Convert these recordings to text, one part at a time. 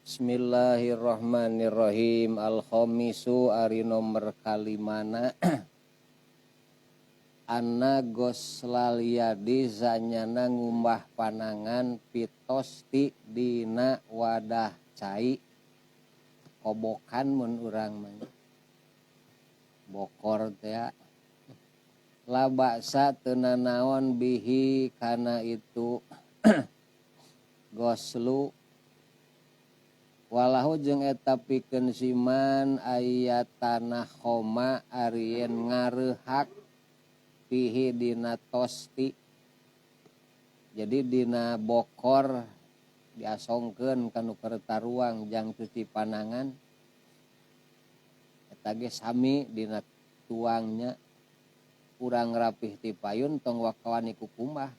Bismillahirrahmanirrahim. Al-khamisu ari nomor kalimana anna ghoslal yadi zanyana ngumbah panangan pitosti dina wadah cai kobokan mun urang mah bokor teh la baksa teu nanaon bihi kana itu goslu walahu jeung eta pikeun siman aya tanah khoma ari yen ngareurhak fihi dina tosti. Jadi dina bokor diasongkeun ka nu keur taruang jang cuci panangan eta ge sami dina tuangnya urang rapih ti payun tong wakawani kukumbah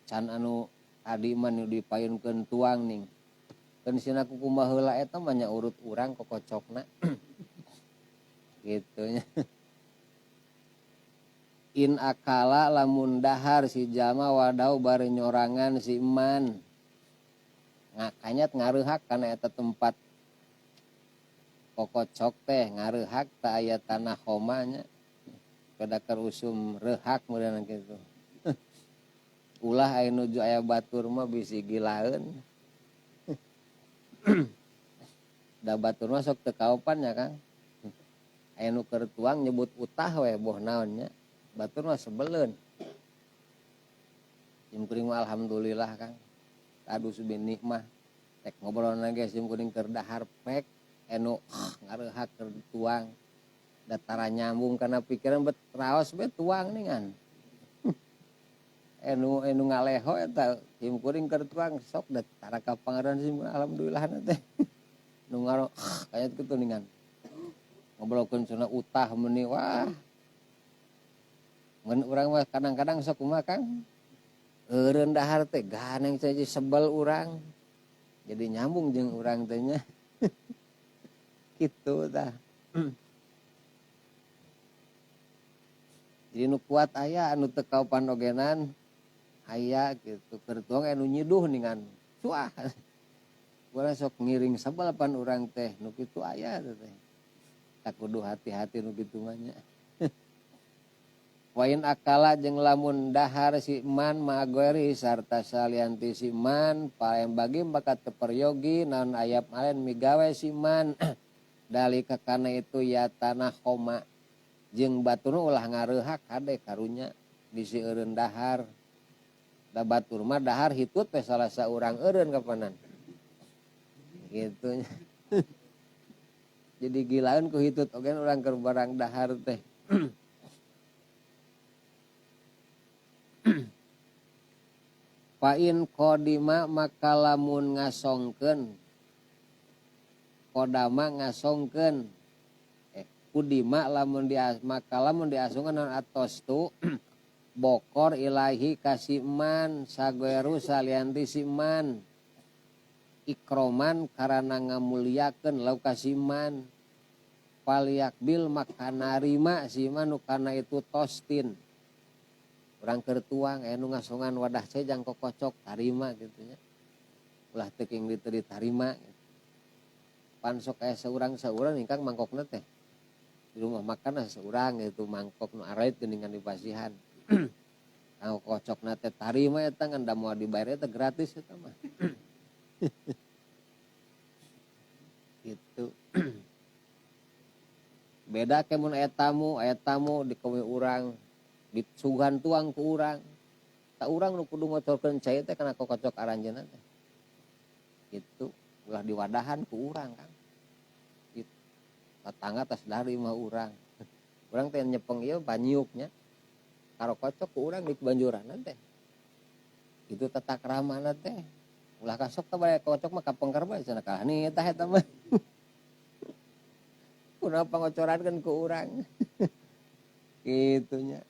can anu tadi mah nu dipayunkeun tuang ning keun sina kukumbah heula eta mah nya urut urang kokocokna kitu nya. In akala lamun dahar si jalma wadau bari nyorangan si eman ngakanyat ngareurhak kana eta tempat kokocok teh ngareurhak ta aya tanah khoma nya kada keur usum reuhak meureun kitu. Ulah aya nuju aya batur mah bisi gilaeun. Da batur mah sok teu kaopan nya Kang. Aya nu keur tuang nyebut utah we boh naon nya. Batur mah sebeleun. Sim kuring mah alhamdulillah Kang. Adu subi nikmah. Rek ngobrolna ge sim kuring keur dahar pek anu ngareurhak keur tuang. Da tara nyambung kana pikiran bet raos be tuang ningan. Anu anu ngaleho eta sim kuring keur tuang sok da tara kapangaruhan sim alhamdulillah na teh. Nu ngaro kaya kitu ningan. Ngobrolkeun cenah utah meuni wah. Mun urang mah kadang-kadang sok kumaha Kang? Eureun dahar teh ganeng cenah sebel urang. Jadi nyambung jeung urang teh nya. Kitu tah. Jadi nu kuat aya anu teu kaopan ogenan aya kitu keur tuang anu nyiduh ningan. Suah. Urang sok ngiring sebel pan urang teh nu kitu aya teh. Tak kudu hati-hati nu kitu mah nya. Wain akala jeung lamun dahar si man ma'agori sarta salianti si man paling bagi maka teperyogi naon ayap alen migawe si man dalika kana itu ya tanah khoma jeung batur ulah ngareurhak kade karunya bisi eureun dahar da batur mah dahar hitut teh salah saurang eureun kapanan kitu nya. Jadi gilaeun ku hitut oge urang keur barang dahar teh. Pain qadima maka lamun ngasongkeun qadama ngasongkeun kudima lamun dias maka lamun diasongkeun naon atostu bokor ilahi ka si man sagoeru salianti si man ikroman karana ngamuliakeun lau ka si man palyakbil maka narima si man nu kana itu tostin. Urang keur tuang aya nu ngasongan wadah cai jang kokocok tarima kitu nya. Ulah teuking ditu ditarima. Pan sok aya saurang-saurang ingkang mangkokna teh. Di rumah makan asa saurang gitu mangkok nu arait geuningan dipasihan. Kanggo kokocokna teh tarima eta ngan da moal dibayar eta gratis eta mah. Gitu. Beda ke mun aya tamu dikewe urang disuguhan tuang ku urang. Ta urang nu kudu ngocorkeun cai teh kana kokocok aranjeunna teh. Gitu, ulah diwadahan ku urang Kang. Gitu. Tatangga tas dari mah urang. Urang teh nyepeng ieu panyiuknya. Karokocok ku urang di banjuranna teh. Itu tata kramana teh. Ulah kasok teh bade kocok mah kapengker bae cenah kalah ni tah eta mah. Kunaon pangocorankeun ku urang. Gitunya.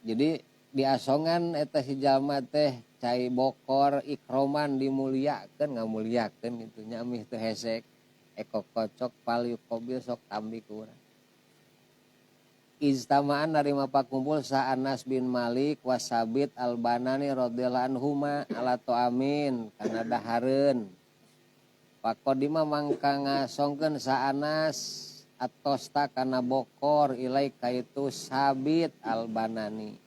Jadi diasongan eta si jalma teh cai bokor ikroman dimuliakeun ngamuliakeun kitu nya amih teu hesek eko kocok paliu kobil sok tambi ku urang. Ijtama'an narima pakumpul sa Anas bin Malik wasabit al-Banani radhiyallahu anhuma ala ta'amin kana dahareun. Pakodima mangka ngasongkeun sa Anas atosta kana bokor ilai kaitu Sabit al-Banani.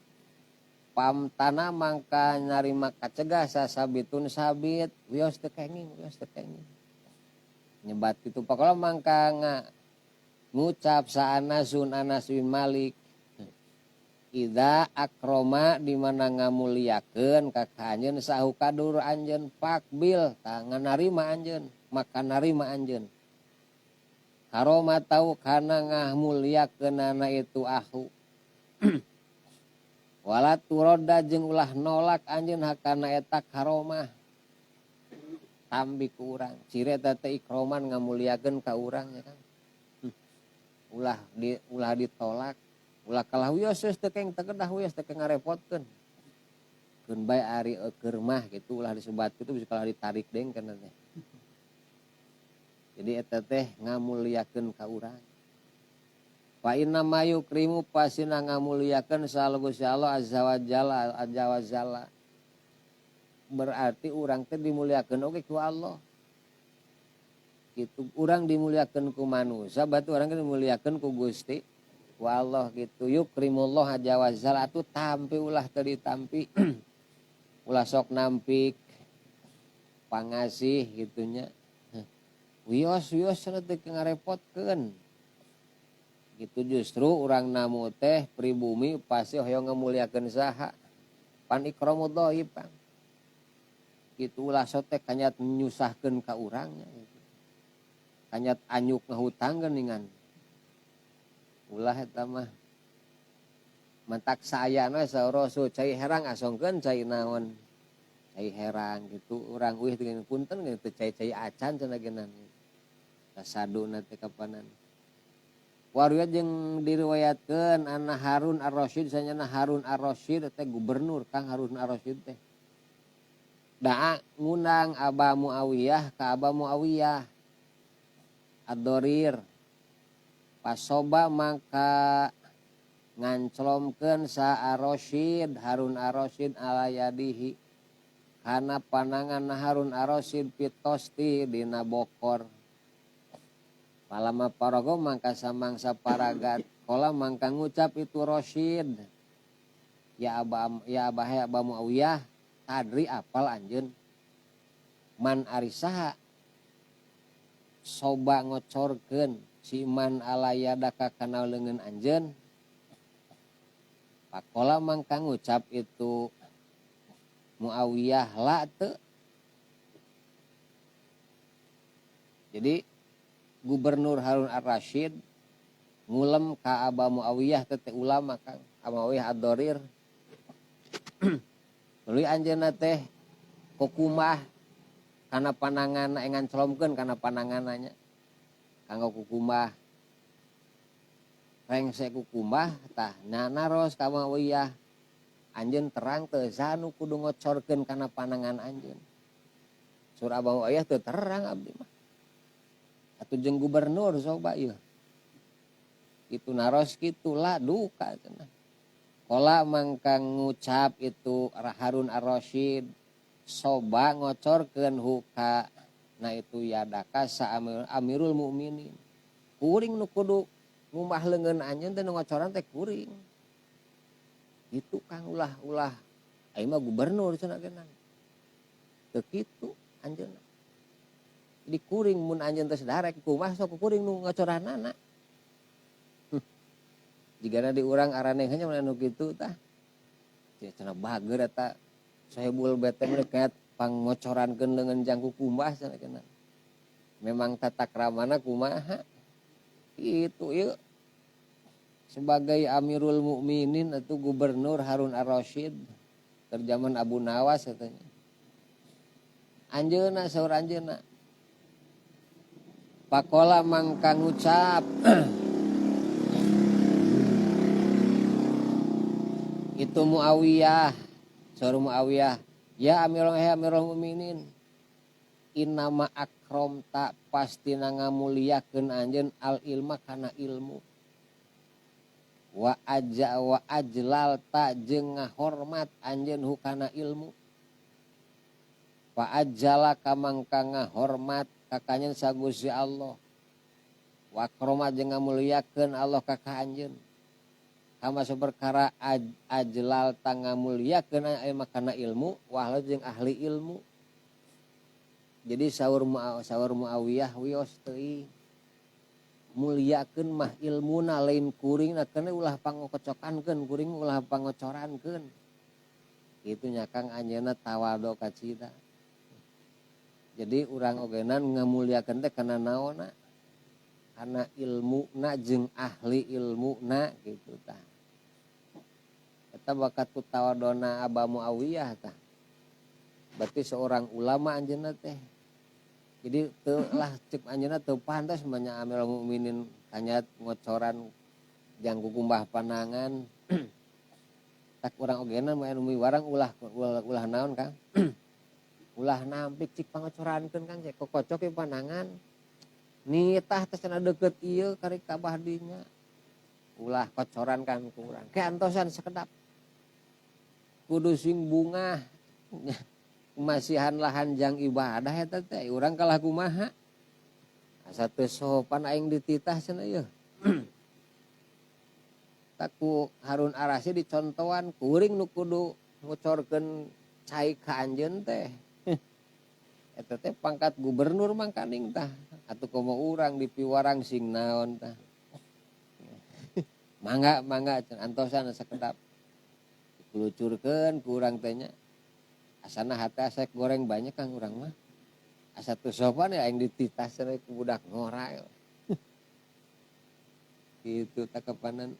Pamtana mangka narima kacegah sa Sabitun Sabit wios teu kenging wios teu kenging. Nyebat kitu pakola mangka ngucap sa Anasun Anas bin Malik ida akroma di mana ngamuliakeun ka anjeun sahu kadur anjeun pakbil tangan narima anjeun maka narima anjeun karoma tau kana ngamuliakeunana itu ahu wala turoda jeung ulah nolak anjeun hakana eta karomah tambi ku urang ciri eta teh ikroman ngamuliakeun ka urang ya kan. Ulah ditolak ulah kalah wios geus teu keng teu kedah wios teu keng ngarepotkeun keun bae ari keur mah kitu ulah disebat kitu bisa kalah ditarik deung kana teh. Jadi eta teh ngamuliakeun ka urang. Fa inna ma yukrimu pasina ngamuliakeun saha Gusti Allah azza wa jalla azza wa jalla. Berarti urang teh dimuliakeun oge ku Allah. Gitu urang dimuliakeun ku manusia batu urang dimuliakeun ku Gusti ku Allah gitu yukrimullah azza wa jalla atuh tampi ulah teu ditampi ulah sok nampik pangasih gitunya wios wios cenah teu ngarepotkeun gitu justru urang namu teh pribumi pasti hoyong ngamuliakeun saha pan ikramud dhaif Kang gitu ulah sok teh kanyat nyusahkeun ka urangnya gitu. Kanyat anyuk ngahutang geuningan ulah eta mah mentak saayana saur Rasul cai herang asongkeun cai naon cai herang gitu urang uih dengan punten gitu cai-cai acan cenah geunan kasaduna teh kapanan waruya jeung diriwayatkeun anna Harun Ar-Rasyid sanyana Harun Ar-Rasyid teh gubernur Kang Harun Ar-Rasyid teh daa ngundang Aba Muawiyah ka Aba Muawiyah Ad-Dorir pasoba mangka nganclomkeun sa Ar-Rasyid Harun Ar-Rasyid ala yadihi kana panangan Harun Ar-Rasyid pitosti dina bokor palama parago mangka samangsa paragat kola mangka ngucap itu Rasyid ya aba ya abah ya Aba Muawiyah tadri apal anjeun man ari saha soba ngocorkeun si man alayadaka kana leungeun anjeun pakola mangka ngucap itu Muawiyah la teu. Jadi Gubernur Harun Ar-Rasyid ngulem ka Aba Muawiyah teh ulama Kang Aba Muawiyah Ad-Dorir tuluy anjeunna teh kukumah kana panangan engan celomkeun kana panangananya kanggo kukumbah rengse kukumbah tah naros ka Muawiyah anjeun terang teu sanu kudu ngocorkeun kana panangan anjeun surah Aba Muawiyah teu terang abdi mah atuh jeung gubernur soba ieu kitu naros kitu lah duka cenah kola mangka ngucap itu Harun Ar-Rasyid soba ngocorkeun huka na itu yadaka sa Amirul Mukminin kuring nu kudu ngumah leungeun anjeun teh nu ngocoran teh kuring itu Kang ulah-ulah aing mah gubernur cenah geunang teu kitu anjeunna di kuring mun anjeun teh sadarek kumaha sok kuring nu ngocoranana jigana di urang araneh nya mun anu kitu tah cenah bager eta sahibul bete mah kayak pangocorankeun leungeun jangku kumbah cenah geunang memang tata kramana kumaha itu ieu sebagai Amirul Mukminin atau Gubernur Harun Ar-Rasyid terjaman Abu Nawas katanya anjeunna saur anjeunna pakola mangka ngucap itu Muawiyah saur Muawiyah ya Amirul Mukminin innama akramta pasti ngamuliakeun anjeun al ilma kana ilmu. Wa aja wa ajlal ta jeung ngahormat anjeun hukana ilmu. Wa ajala kamangka ngahormat ka kanyeun sagusti Allah. Wa akrama jeung ngamuliakeun Allah ka ka anjeun. Kama saperkara ajlal ta ngamuliakeun aya makana ilmu wa ahli jeung ahli ilmu. Jadi saur Muawiyah wios teuing. Muliakeun mah ilmuna lain kuring na ulah pangokocokankeun kuring ulah pangocorankeun. Kitu nya Kang anjeunna tawadhu kacida. Jadi urang ogenan ngamuliakeun teh kana naonna? Kana ilmuna jeung ahli ilmuna kitu tah. Eta bakat ku tawadona Aba Muawiyah tah. Berarti seorang ulama anjeunna teh. Jadi teu lah cek anjeunna teu pantas banyak Amirul Mukminin kanyat ngocoran jang kukumbah panangan. Tak urang ogena mah anu miwarang ulah ulah naon Kang. Ulah nampik cik pangocorankeun Kang cek kokocok panangan. Nitah teh cenah deukeut ieu kari kabah dinya. Ulah kocoran kan kurang. Ke antosan sekedap. Kudu sing bungah. Masihan lahan jang ibadah eta teh urang kalah kumaha. Asa teu sopan aing dititah cenah ieu. Taku Harun Ar-Rasyid dicontohan kuring nu kudu ngocorkeun cai ka anjeun teh. Eta teh pangkat gubernur mangkaning tah. Atuh komo urang dipiwarang sing naon tah. Mangga mangga cenah antosan sakedap. Dikelucurkeun ku urang teh nya. Asana hate asek goreng banyak Kang urang mah. Asa teu sopan ya aing dititah cenah ku budak ngora. Kitu takapanan.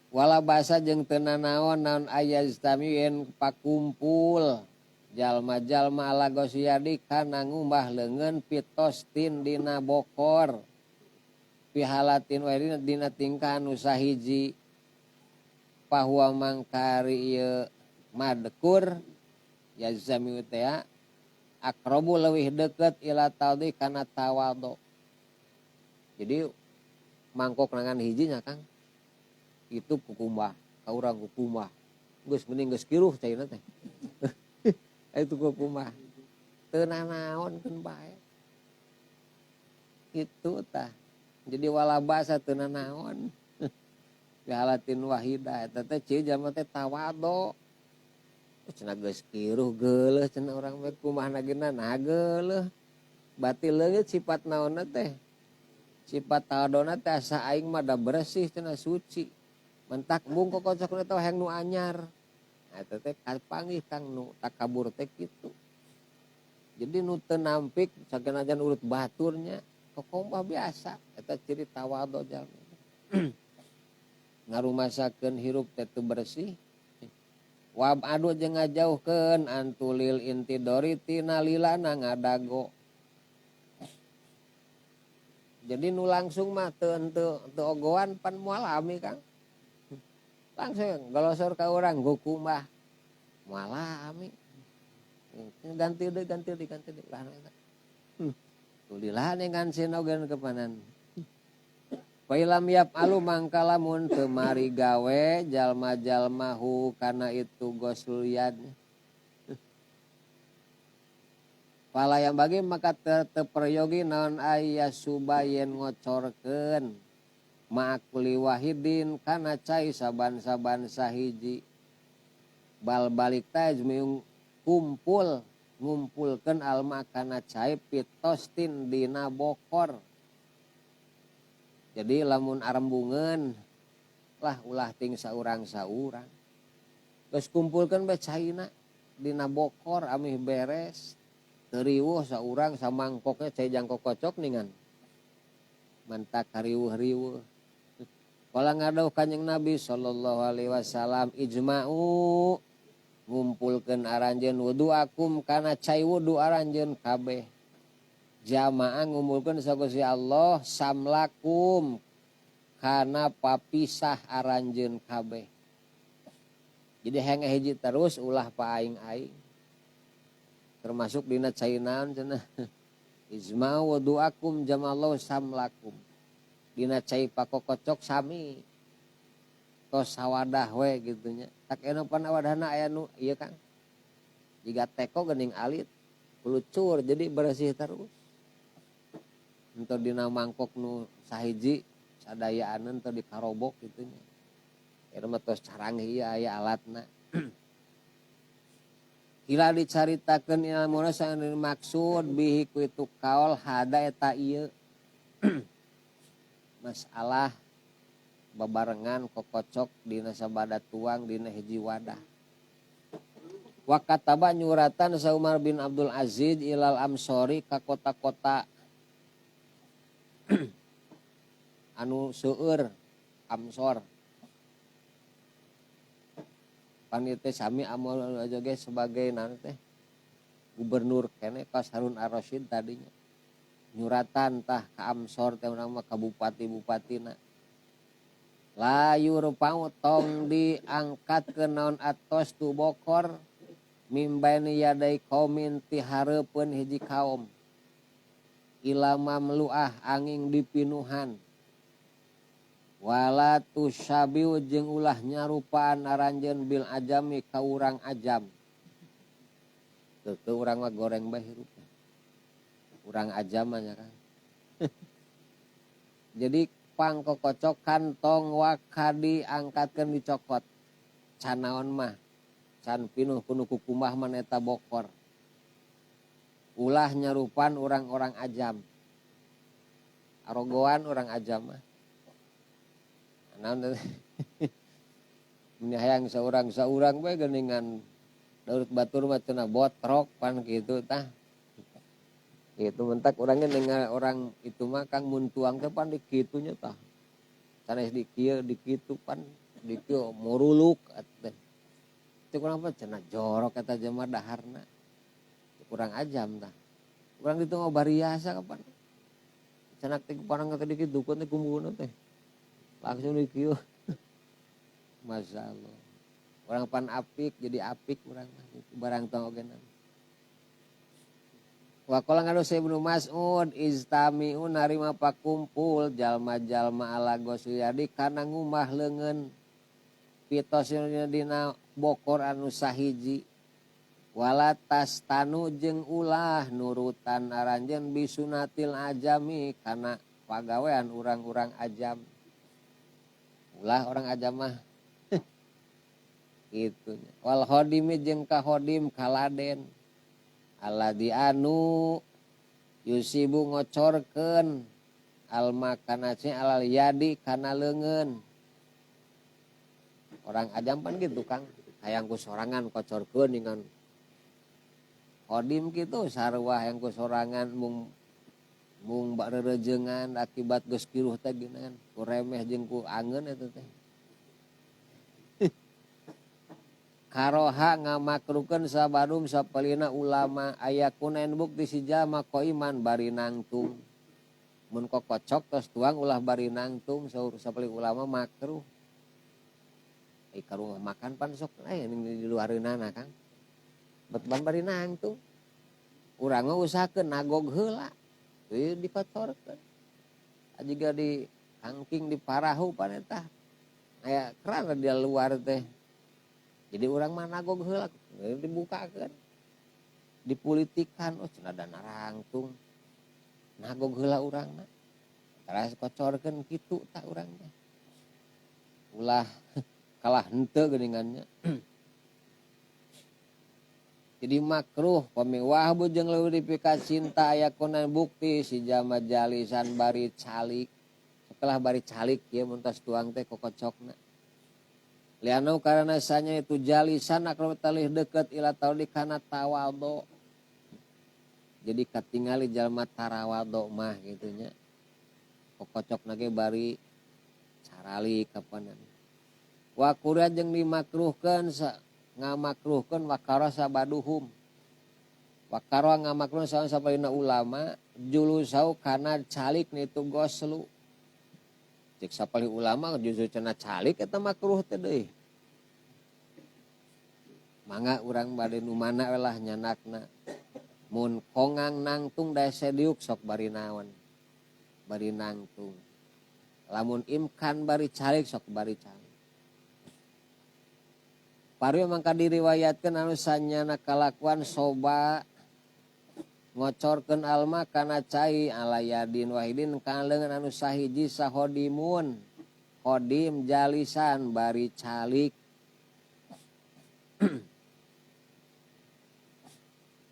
Wala basa jeung teu nanaon naon ayaztami yen pakumpul jalma-jalma ala gosiyadi kana ngumbah leungeun pitostin dina bokor. Pihalatin wae dina tingkah anu sahiji. Bahwa mangkari ieu madkur yazami teh akrobu leuwih deukeut ila tadhi kana tawadhu. Jadi mangkok nangan hijinya Kang itu kukumbah ka urang kukumbah geus mending geus kiruh caina teh. Itu kukumbah teu nanaon keun bae kitu tah. Jadi wala basa teu nanaon. Bihalatin wahidah eta teh ceu jalma teh tawadhu. Cenah geus kiruh geuleuh cenah urang mah kumaha geuna nah geuleuh. Bati leungit sifat naonna teh. Sifat tawadhona teh asa aing mah da bersih cenah suci. Mentak mung kokocokna teh hayang nu anyar. Nah eta teh kapanggih Kang nu takabur teh kitu. Jadi nu teu nampik sakenajan urut baturnya kokombah biasa eta ciri tawadhu jalma. Ngarumasakeun hirup teh teu bersih. Wab adu jeung ngajauhkeun antulil intidori tina lilana ngadago. Jadi nu langsung mah teu ogoan pan moal ami Kang. Langsung golosor ka urang gukumbah. Moal ami. Ganti deui ganti deui ganti deui lah eta. Tulilah dengan sinogen kepanan. Failam yap alu mangkalamun teu mari gawe jalma-jalma hu kana itu gosul yad. Pala yang bagi maka teu peryogi naon aya subayen ngocorkeun ma'akuli wahidin kana cai saban-saban sahiji. Bal balik tajmiung kumpul ngumpulkeun alma kana cai pitostin dina bokor. Jadi lamun arembungeun lah ulah ting saurang-saurang. Geus kumpulkeun bae caina dina bokor amih beres. Teu riweuh saurang samangkoknya cai jangkok kocok ningan. Mantak kariweuh-riweuh. Kala ngadauh Kanjeng Nabi sallallahu alaihi wasallam ijma'u ngumpulkeun aranjeun wudu'akum kana cai wudu aranjeun kabeh. Jamaah ngumpulkeun sagusti Allah samlakum kana papisah aranjeun kabeh. Jadi hayang hiji terus ulah paaing-aing. Termasuk dina cai naon cenah. Ijma'u wudu'akum jamallahu samlakum. Dina cai pakokocok sami tos sawadah we gitu nya. Tak eno pan wadahna aya nu ieu Kang. Jiga teko geuning alit pelucur jadi bersih terus. Enteu dina mangkok nu sahiji sadayaaneun teu dikarobok kitu nya. Eta mah tos caranggih ieu aya alatna. Kila dicaritakeun ilmuna saeun maksud bihi ku itu kaol hada eta ieu. Masalah babarengan kokocok dina sabada tuang dina hiji wadah. Wa kataba nyuratan sa Umar bin Abdul Aziz ilal Amsori ka kota-kota anu seueur Amsor. Pan ieu teh sami amul oge sebagai naon teh gubernur keneh ka Harun Ar-Rasyid tadinya. Nyuratan tah ka Amsor teh urang mah ka bupati-bupatina. La yurfa'u tong diangkatkeun naon atos tu bokor mimbaini yadai qaumin ti hareupeun hiji kaum. Ila mamluah angin dipinuhan. Wala tusyabiu jeung ulah nyarupaan aranjeun bil ajami ka urang ajam. Teu urang mah goreng bae hirup. Urang ajam mah nya kan. Jadi pangkokocokan tong wakadi angkatkeun dicokot. Can naon mah? Can pinuh kuno kukumbah mah eta bokor. Ulah nyarupan urang-urang ajam. Arogoan urang ajam mah. Naon teh? Mun hayang saurang-saurang bae geuningan daurut batur mah cenah botrok pan kitu tah. Itu mentak urangnya dengar orang itu mah Kang mun tuang teh pan di kitu nya tah. Sanes di kieu di kitu pan di kieu muruluk atuh. Itu kurang apa cenah jorok eta jelema daharna. Kurang ajam tah. Urang ditu mah bariasa kapan. Cenah teh parang teh di kitu dukun teh kumbuna teh. Langsung di kieu. Masya Allah. Orang pan apik jadi apik urang mah gitu. Barang tong oge na. Wa qala ngadu Ibnu Mas'ud istami'u narima pakumpul jalma-jalma ala gosuyadi kana ngumah leungeun pitos dina bokor anu sahiji wala tastanu jeung ulah nurutan aranjeun bisunatil ajami kana pagawean urang-urang ajam. Ulah orang ajam mah gitu. Wal khodimi jeung ka khodim kaladen alladzi anu yusibu ngocorkeun alma kana alal yadi kana leungeun. Orang ajam pan gitu Kang, hayang ku sorangan kocorkeun dengan khodim kitu sarua hayang ku sorangan mung mung bak rerejengan akibat geus kiruh teh geunan ku remeh jeung ku angeun eta teh. Karoha ngamakrukeun sabadum sapalina ulama ayakuna bukti si jalma qaiman bari nangtung. Mun kokocok tos tuang ulah bari nangtung saur sapali ulama makruh. Ai ka rumah makan pan sok aya di luareunana Kang. Bet ban bari nangtung. Urang mah usahakeun nagog heula. Teu dikocorkeun. Jiga di kangking di parahu pan eta. Aya keran di luar teh. Jadi urang mah nagog heula dibukakeun. Dipolitikan oh cenah da narangtung. Nagog heula urang mah. Teras kocorkeun kitu tah urang teh. Ulah kalah henteu geuningannya. Jadi makruh pami wahbu jeung leuwih dipika cinta aya kuna bukti si jalma jalisan bari calik. Setelah bari calik ieu mun tos tuang teh kokocokna. Lianu karena sanya itu jalisan akrab talih deket ila tauli kana tawadhu. Jadi katingali jalma tarawado mah gitu nya. Kokocokna ge bari carali kapanan. Wa kuria jeung dimakruhkeun ngamakruhkeun wakara sabaduhum. Wakara ngamakruhkeun saha sapalina ulama julusau kana calik nitu goslu. Cek sapalih ulama justru cenah calik eta makruh teh deui. Mangga urang bade nu mana we lah nyanakna. Mun kongang nangtung dae sediuk sok bari naon. Bari nangtung. Lamun imkan bari calik sok bari calik. Pari mangka diriwayatkeun anu sanyana kalakuan soba ngocorkeun alma kana cai ala yadin wahidin kana leungeun anu sahiji sahodimun khodim jalisan bari calik.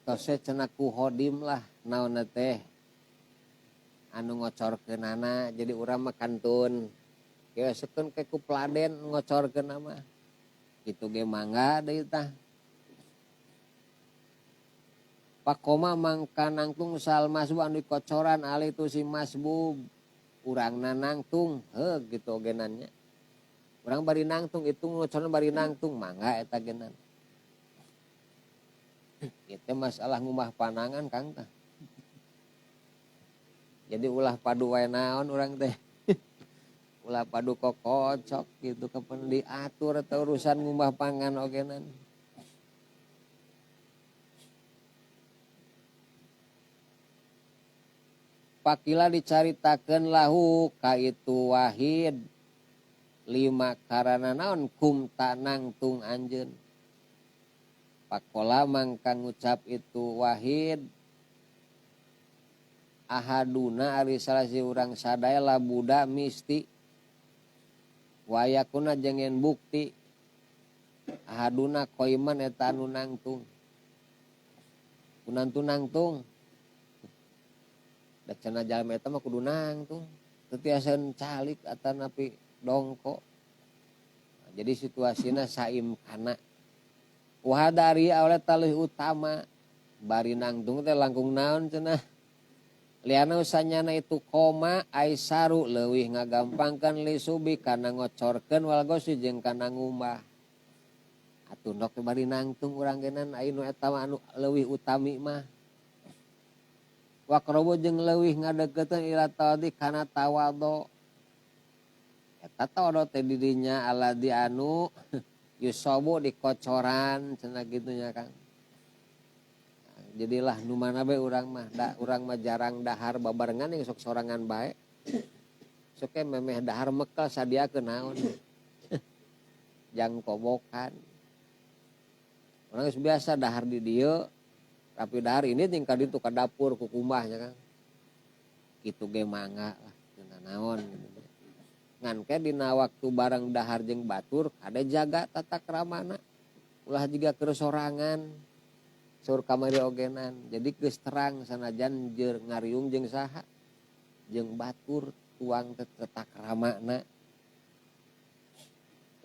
Tose cenah ku khodim lah naonna teh anu ngocorkeunana jadi urang mah kantun kieu sekeun ke ku peladen ngocorkeun mah kitu ge mangga deui tah. Pakoma mangka nangtung sal masbub anu kocoran ali tu si masbub urangna nangtung heuh gitu ogenannya. Urang bari nangtung itu ngocoran bari nangtung mangga eta genan. Itu masalah ngumah panangan Kang tah. Jadi ulah padu wae naon urang teh. Ulah padu kokocok gitu kapan diatur atau urusan ngumbah pangan ogenan. Pakila dicaritakeun lahu ka itu wahid lima karana naon kum tanangtung anjeun. Pakola mangka ngucap itu wahid ahaduna ari salah si urang sadaya labuda misti wayakuna jeung yen bukti ahaduna koiman eta anu nangtung kunantu nangtung da cenah jalma eta mah kudu nangtung teu tiaseun calik atanapi dongko. Nah, jadi situasina saim kana wahadari oleh talih utama bari nangtung teh langkung naon cenah liana usanyana itu koma aisaru leuwih ngagampangkeun lisubi kana ngocorkeun wal gosi jeung kana ngumbah. Atuh ndok bari nangtung urang genan aya nu eta mah anu leuwih utami mah. Waqrabu jeung leuwih ngadeukeutkeun ila tadi kana tawadhu. Eta tawadhu teh didinya aladi anu yusobu dikocoran cenah kitu nya Kang. Jadilah nu mana bae urang mah da urang mah jarang dahar babarengan yang sok sorangan bae. Sok memeh dahar mekel sadiakeun naon. Jang kobokan. Urang geus biasa dahar di dieu, tapi dahar ini tingkah ditu ka dapur ku kumbahnya Kang. Kitu ge mangga lah cenah naon gitu. Ngan ke dina waktu bareng dahar jeung batur kade jaga tata kramana. Ulah jiga keur sorangan. Sur kamari ogenan. Jadi geus terang sanajan jer ngariung jeung saha jeung batur tuang tata kramana.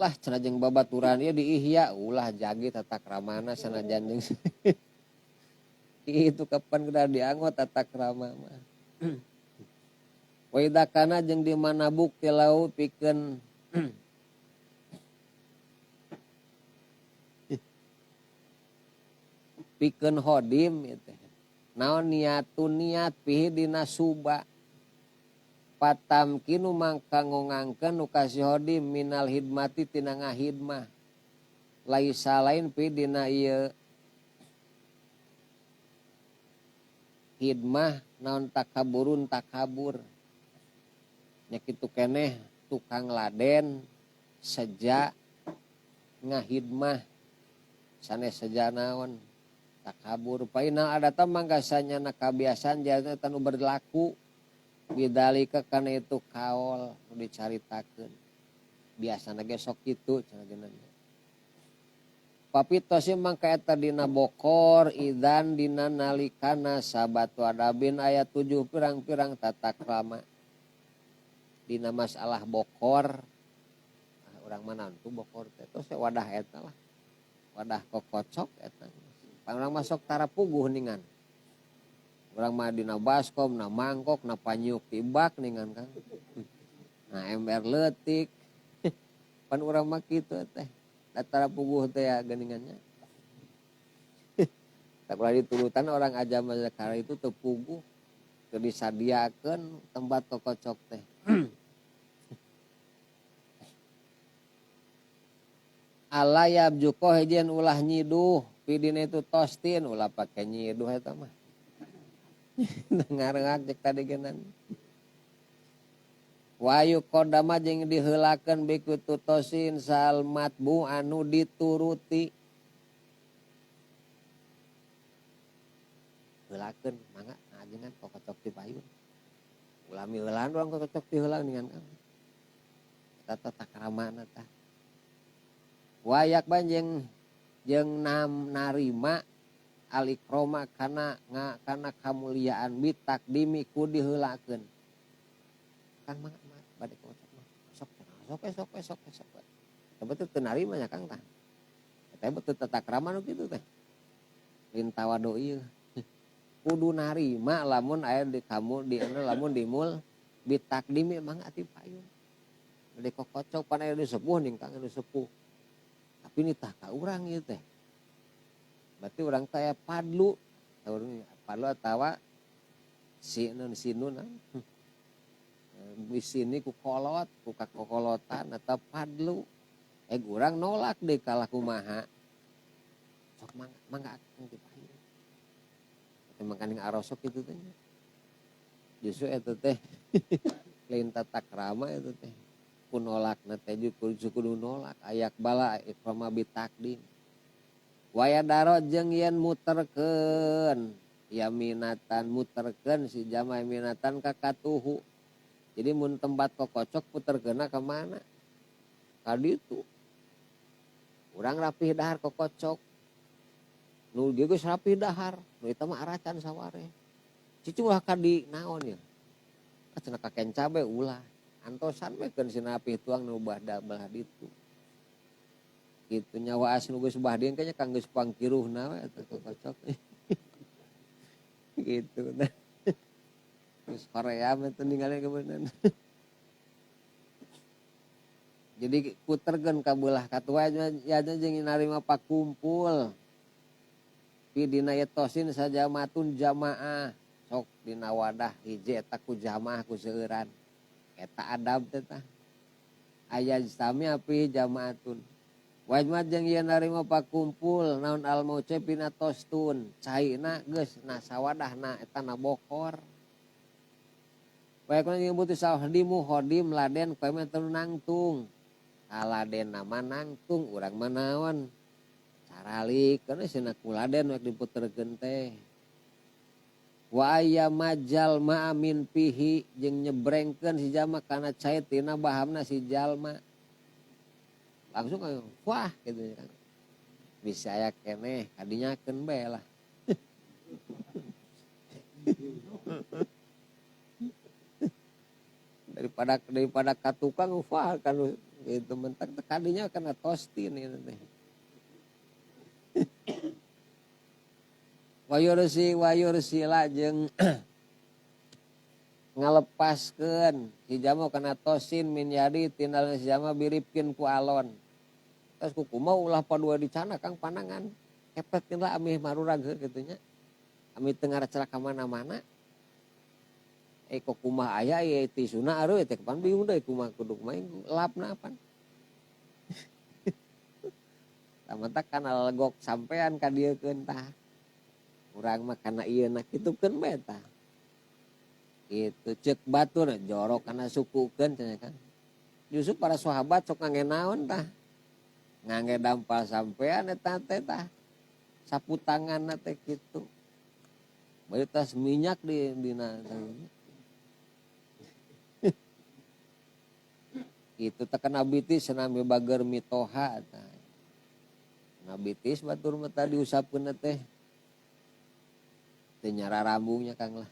Lah cenah jeung babaturan ieu di Ihya ulah jagi tata kramana sanajan jeung itu kapan kudu dianggo tata krama mah. Wa idza kana jeung di mana bukti lau pikeun pikeun khodim ieu teh. Naon niatun niat pihi dina suba. Patamkinu mangka ngongangkeun nu ka si khodim minal hidmati tina ngahidmah. Laisa lain pihi dina ieu hidmah naon takaburun takabur. Nya kitu keneh tukang laden seja ngahidmah sanes seja naon takabur. Painal adata mangga sanyana kabiasaan jalna tanu berlaku bidalika kana itu kaol nu dicaritakeun. Biasana ge sok kitu cenah geunana. Papitosi mangka eta dina bokor idan dina nalikana sabatu adabin aya 7 pirang-pirang tata krama. Dina masalah bokor, urang mah nantu bokor teh tos wadah eta lah. Wadah kokocok eta. Urang masuk tara puguh ningan. Urang mah dina baskom, na mangkok, na panyuk tibak ningan Kang. Nah ember leutik. Pan urang mah kitu teh. Da tara puguh teh ya geuningannya. Tak ulah diturutan orang aja mah karena itu teu puguh. Teu disadiakeun tempat kokocok teh. Alayab juko hejen ulah nyiduh pidina itu tostin ulah pake nyiduh eta mah. Ngareak cek tadi genan. Wayu kodama jeung diheulakeun biku tosin sal matbu anu dituruti. Heulakeun mangga ngajengan kokocok ti payun. Ulah mieulan urang kokocok ti heula ningan kang. Eta tata kramana tah. Wayak banjeng jeung nam narima alikroma kana kana kamuliaan bitakdimi ku diheulakeun. Kang mangga bade kocok mah. Sok sok sok sok sok. Eta betul teu narima nya Kang tah. Eta betul tata krama nu kitu teh. Lain tawadu ieu. Kudu narima lamun aya di kamu di anu lamun dimul bitakdimi mangga ti payun. Bade kokocok pan aya nu sepuh ning Kang anu sepuh. Tapi ni tah ka urang ieu teh. Berarti urang teh aya padlu. Padlu atawa si nun sinun. Di sini ku kolot, ku kakokolotan atau padlu. Urang nolak deh kalah kumaha. Sok mangga, mangga akang ti payun. Eta mangkaning arosok kitu teh. Justru eta teh lain tata krama eta teh. Ku nolakna teh kudu nolak ayak bala ikrama bitakdim. Waya daro jeung yen muterkeun yaminatan muterkeun si jama yaminatan ka katuhu. Jadi mun tempat kokocok puterkeunna ka mana? Ka ditu. Urang rapih dahar kokocok. Nu dieu geus rapih dahar, nu eta mah aracan saware. Cicu ulah ka di naon ya? Cenah ka kenca bae ulah. Antosan we keun si rapih tuang nu belah ditu. Kitu nyawa as nu geus bah dieu kayaknya kang geus pangkiruhna we eta kokocok. Gitu nah. Terus Korea mah teu ningali kebenaran. Jadi puterkeun ka beulah katua ya jeung narima pakumpul. Pi dina ieu tosin sajamatun jamaah. Sok dina wadah hiji eta ku jamaah ku seueuran. Eta adab teh tah. Aya sami api jamaatun. Wajmat jeung ieu narima pakumpul naon al mauce pina tostun. Caina geus na sawadahna eta na bokor. Bae kana nyebut sahdimu khodim laden koe mah teu nangtung. Aladen nama nangtung urang mah naon? Caralik kana cenah ku laden rek diputerkeun teh. Wa aya majal ma'amin pihi jeung nyebrengkeun si jalma kana cai tina bahamna si jalma. Langsung ayo, wah gitu kan. Bisa aya keneh kadinyakeun bae lah. Daripada ka tukang wah kan gitu mentak kadinya kana tostin gitu teh. Wayur sila jeung ngalepaskeun si jalma kana tosin min yadi tina si jalma biripkin ku alon. Terus ku kumaha ulah padua dicana Kang panangan. Kepetkeun lah amih marurag kitu nya. Amih teu ngaracelak ka mana-mana. Kok kumaha aya ieu tisuna areuh teh kapan bingung deui kumaha kudu kumaha lapna apan. Tah kana legok sampean ka dieukeun tah. Urang mah kana ieu na kitukeun bae tah. Kitu ceuk batur jorok kana sukukeun cenah kan. Justru para sahabat sok ngangge naon tah. Ngangge dampal sampean eta teh tah. Sapu tanganna teh kitu. Bari tas minyak di dina teh. Itu tekan abitis senami bager mitoha tah. Abitis batur mah tadi diusapkeun teh. Teu nyara rambungnya Kang lah.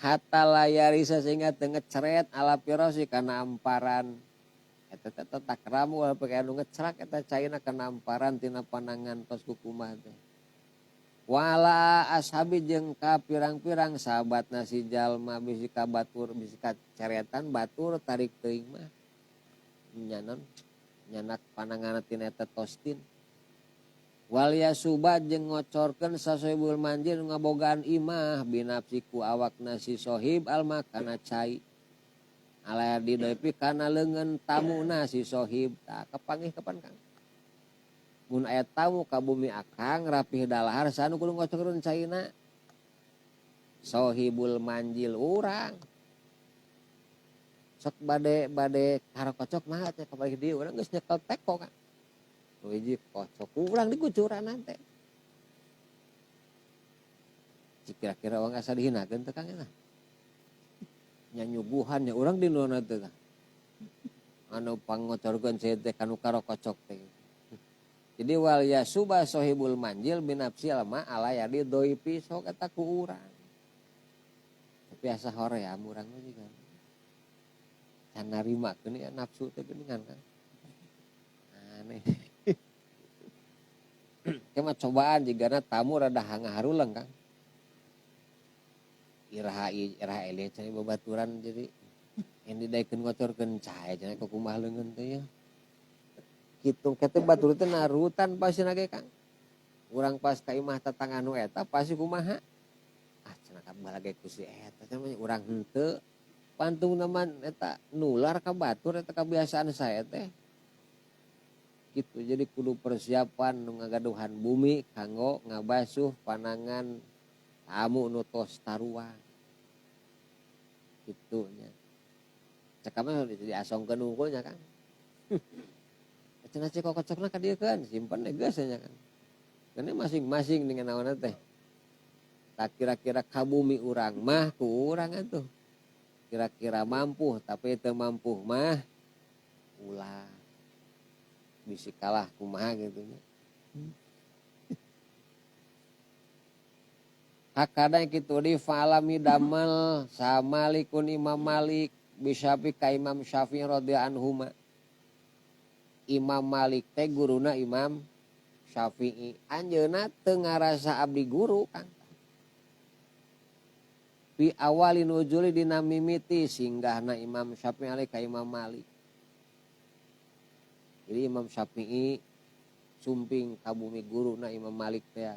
Hatta layarisa sehingga teu ngeceret ala pirosi kana amparan. Eta teh tak ramu pake anu ngecerak eta caina kana amparan tina panangan tos kukumaha teh. Wala ashabi jeung ka pirang-pirang sahabatna si jalma bisi ka batur bisi ka ceretan batur tarik teuing mah. Nyanon nyanak pananganna tina eta tostin. Wal yasuba jeung ngocorkeun sasohibul manjil ngabogaan imah binafsiku awakna si sohib alma kana cai. Ala didoipi kana leungeun tamuna si sohib. Tah kapanggih kapan Kang? Mun aya tamu ka bumi akang rapih dalahar sanu kudu ngocorkeun caina. Sohibul manjil urang. Sok bade bade karokocok mah teh kabalik dieu urang geus nyekel teko kan. Nu hiji kocok urang dikucuran teh. Kira-kira urang asa dihinakeun teh Kang eta. Nya nyuguhan nya urang di nu teh tah. Anu pangocorkeun cai teh kanu karokocok teh. Jadi wal yasuba sohibul manjil binafsi alma ala yadi doipi sok eta ku urang. Tapi asa hoream urang mah juga. Can narimakeun ya nafsu teh geuningan kan. Aneh. Ke mah cobaan jigana tamu rada hangaharuleng Kang. Iraha iraha eleh cenah babaturan jadi yang didaekeun ngocorkeun cai cenah kumaha leungeun teh ya. Kitu kete batur teh narutan pasti ge Kang. Urang pas ka imah tetangga nu eta pasti kumaha? Ah cenah kabalage ku si eta cenah urang henteu. Pantungna mah eta nular ka batur eta kebiasaan saya teh. Gitu jadi kudu persiapan nu ngagaduhan bumi kanggo ngabasuh panangan tamu nu tos taruang. Kitu nya. Cek mah diasongkeun unggul nya Kang. Cenah cek kocokna ka dieu keun simpen geus nya Kang. Keun masing-masing dengan naonna teh. Tak kira-kira ka bumi urang mah ku urang atuh. Kira-kira mampu tapi teu mampu mah ulah. Bisi kalah kumaha gitu nya. Hakada kitu di falami damel samalikun Imam Malik bisyafi ka Imam Syafi'i radhiyallahu anhuma. Imam Malik teh guruna Imam Syafi'i. Anjeunna teu ngarasa abdi guru Kang. Fi awali nuzuli dina mimiti singgahna Imam Syafi'i alai ka Imam Malik. Jadi Imam Syafi'i sumping ka bumi guruna Imam Malik teh.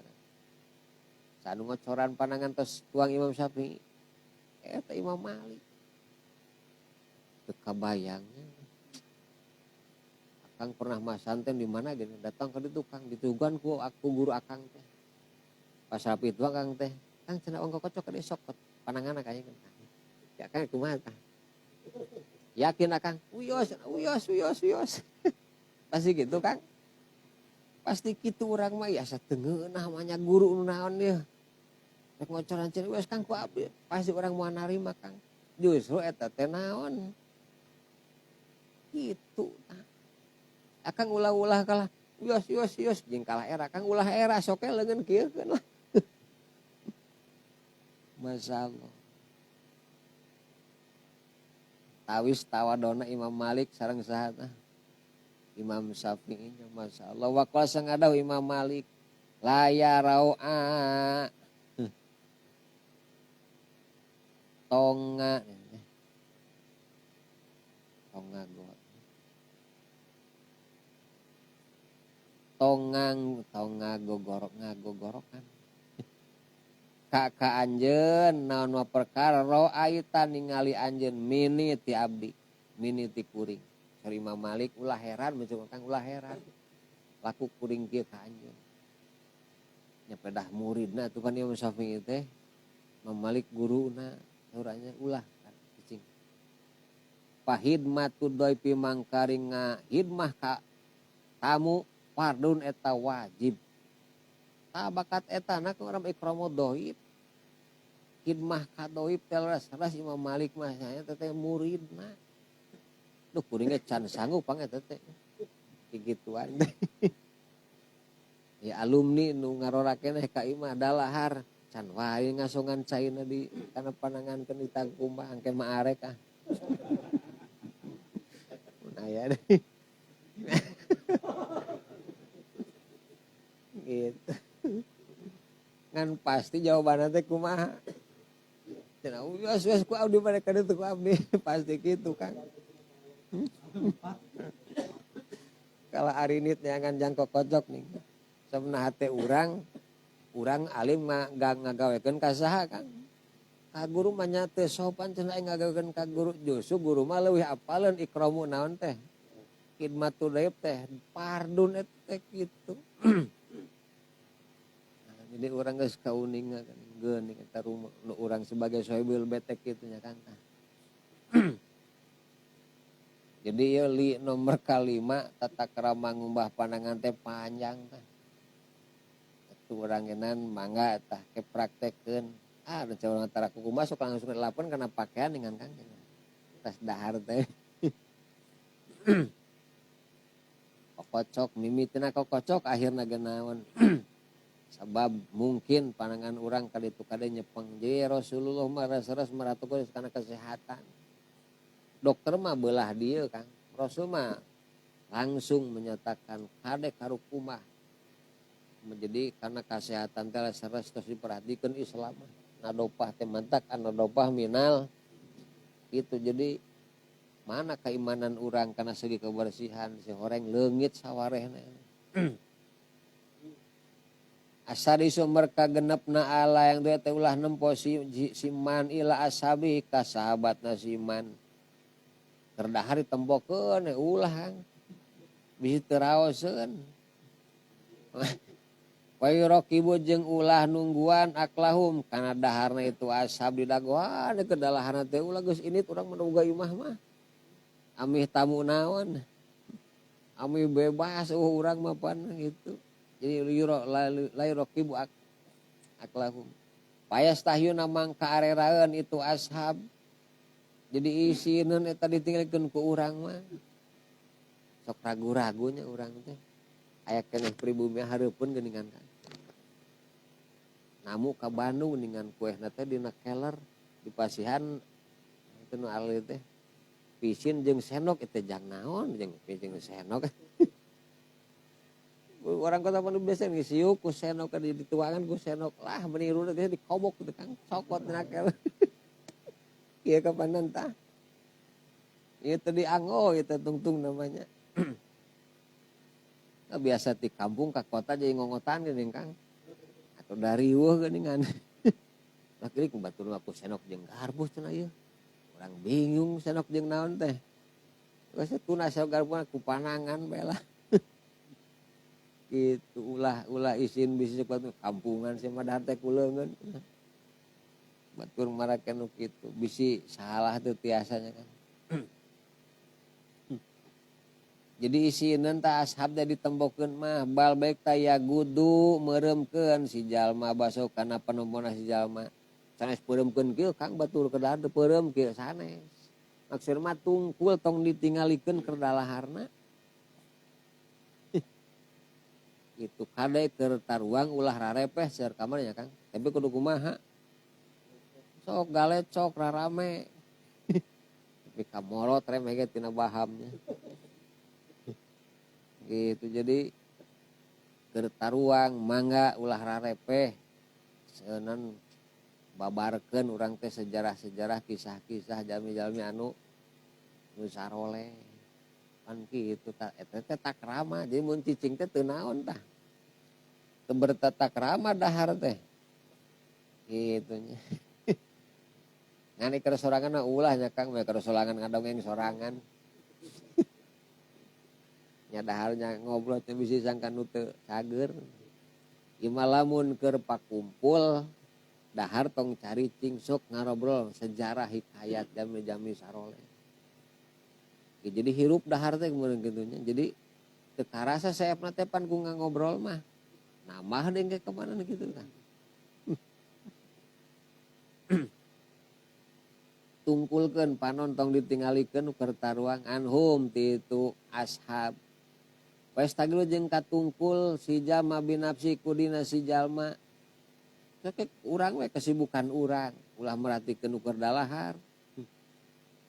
Sanu ngocoran panangan tos tuang Imam Syafi'i. Eta Imam Malik. Teu kabayangnya. Akang pernah masanten di mana gini, datang ke ditu Kang, dituguhan ku aku guru akang teh. Pas rapi tuang Kang teh, Kang cenah ongko kocok ka sok panangan kaya kan. Ya Kang kumaha tah? Yakin akang, uyos, uyos, uyos, uyos. Pasti gitu Kang. Pasti kitu urang mah ya asa teu ngeunah mah nya guru nu naon ieu. Rek ngocoran cenah uyos Kang ku abdi, pasti urang moal narima Kang. Justru eta teh naon? Kitu tah. Akang ulah-ulah kalah yos yos yos jeung kalah era Kang ulah era sok we leungeun kieu keun lah. Masyaallah. Tawis tawadona Imam Malik sareng saha tah? Imam Syafi'i nya masyaallah. Wa qala sangadahu Imam Malik la yarau'a tonga tonga go tongang tonga gogorok ngagogorokan ka ka anjeun naon mah perkara ra'aita ningali anjeun mini ti abdi mini ti kuring. Sari Imam Malik ulah heran mencoba Kang ulah heran laku kuring kieu ka anjeun nya pedah muridna tuh kan Imam Syafi'i teh Imam Malik guruna sauranya ulah kan cicing pahidmatu doi mangkaring ngahidmah ka tamu fardun eta wajib. Ta bakat eta na ku urang ikramu dhaif. Khidmah ka dhaif teh leres Imam Malik mah nya eta teh muridna. Duh kuring ge can sanggup pang eta teh. Kigituan teh. Ya alumni nu ngarora keneh ka imah dalahar can wae ngasongan caina di kana panangankeun di tangkumbah angke mah arek ah. Mun aya deui. Gitu. Ngan pasti jawabanna teh kumaha? Cenah uyos uyos ku abdi mereka itu ku abdi pasti gitu Kang. Kalau arinit nyangan jangkok kocok nih. Sebenarnya hate urang, urang alim mah ngagawekeun ka saha Kang? Ka guru mah nya teu sopan cenah ngagawekeun ka guru. Justru guru mah leuwih apaleun ikramu naon teh? Khidmatul dhaif teh fardun eta teh kitu. Jadi urang geus kauninga kan geuning eta rumah nu urang sebagai sohibul betek kitu nya Kang tah. Jadi ieu li nomor kalima tata krama ngumbah panangan teh panjang tah. Atuh urang ngenan mangga tah ke praktekkeun. Ah da urang tara kuku masuk langsung delapan kana pakaian dengan Kang. Tas dahar teh. Kokocok mimitina kokocok akhirna ge naon. Sabab mungkin panangan urang kaditu kade nyepeng. Jadi Rasulullah mah res-res meratukeun kana kesehatan. Dokter mah beulah dieu Kang. Rasul mah langsung menyatakan kade karukumah. Menjadi karena kesehatan teh res-res terus diperhatikan Islam mah. Nadopah teh mantak anadopah minal. Gitu jadi mana keimanan urang karena segi kebersihan si horeng leungit sawarehna. Asa di sumber kagenepna ala yang teh ulah nempo si man ila ashabi ka sahabatna si man. Keur dahar ditembokeun ulah Kang. Bisi teu raoseun. Wa yuraqibu jeung ulah nungguan aklahum kana daharna itu ashab didagoan ke dalaharna teh ulah geus init urang mah imah mah. Amih tamu naon. Amih bebas urang mah pan gitu. Jadi la yuraqibu aklahum. Payastahyuna mangka areraeun itu ashab. Jadi isineun eta ditinggalkeun ku urang mah. Sok ragu-ragunya urang teh. Aya keneh pribumi hareupeun geuningan kan. Namu ka Bandung geuningan kuehna teh dina keler di pasihan itu nu ahli teh. Pisin jeung sendok eta jang naon jeung pisin jeung sendok. Orang kota Bandung biasa ngisiuk ku sendok di dituangan ku sendok lah meniru teh dikobok gitu Kang cokot dina keler. Ieu kapanan tah. Ieu teh dianggo ieu teh tungtung namanya. Nah, biasa di kampung ka kota jadi ngongotan geuning Kang. Atau dariweuh geuningan. Lah kieu ku batur mah ku sendok jeung garpu cenah ieu. Urang bingung sendok jeung naon teh. Geus tuna sendok garpu ku panangan bae lah. Gitu ulah isin bisi batu kampungan sih mah dahar teh kuleungeun. Batur marake nu kitu bisi salah teu tiasanya kan. Jadi isineun tah ashab teh ditembokeun mah bal baik tah yagudu meureumkeun si jalma baso kana panompona si jalma. Sanes peureumkeun kieu Kang batur keur dahar teu peureum kieu sanes. Maksudna mah tungkul tong ditinggalikeun keur dalaharna. Itu kade keur taruang ulah rarepeh seueur kamar nya Kang. Tapi kudu kumaha? Sok galecok rarame. Tapi kamorot remeh ge tina bahamnya. Gitu jadi keur taruang mangga ulah rarepeh seunan babarkeun urang teh sejarah-sejarah kisah-kisah jalmi-jalmi anu nu saroleh. Pan kitu tah eta teh takrama jadi mun cicing teh teu naon tah. Teu bertata krama dahar teh. Kitu nya. Ngan keur sorangan mah ulah nya Kang, we keur sorangan ngadongeng sorangan. Nya daharnya ngobrol teh bisi sangkan nu teu cager. Ieu mah lamun keur pakumpul dahar tong cari cing sok ngarobrol sejarah hikayat jami-jami saroleh. Ya, jadi hirup dahar teh meureun kitu nya. Jadi teu karasa seepna teh pan ku ngobrol mah. Nambah deui ke kemana kitu kan. Tungkulkeun panon tong ditinggalikeun keur taruang anhum ti itu ashab. Wastagilu jeung katungkul si jalma binafsi kudina si jalma. Sok urang we kesibukan urang, ulah merhatikeun ukur dalahar.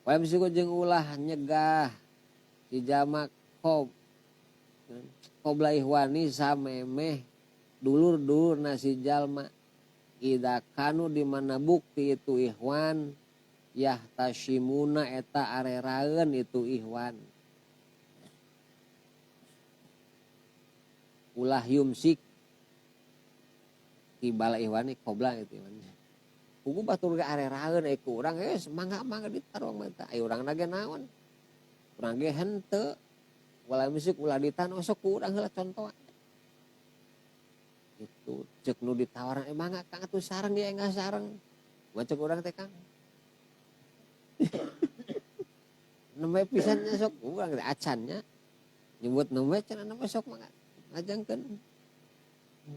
Wa yamsiku jeung ulah nyegah si jalma qobla ihwani samemeh dulur-dulurna si jalma. Idza kanu di mana bukti itu ihwan yahtasimuna eta areraeun itu ihwan. Ulah yumsik tibala ihwani qobla itu ihwan. Kuku batur ge areraeun ku urang geus mangga-mangga ditaruang mah tah. Ai urang ge naon? Urang ge henteu. Ulah yumsik ulah ditan osok ku urang heula contohan. Gitu. Cek nu ditawaran mangga Kang atuh sareng ieu enggak sareng. Macek urang teh Kang. Nembe pisan nya sok urang teh acan nya. Nyebut nembe cenah nembe sok mangga ngajengkeun.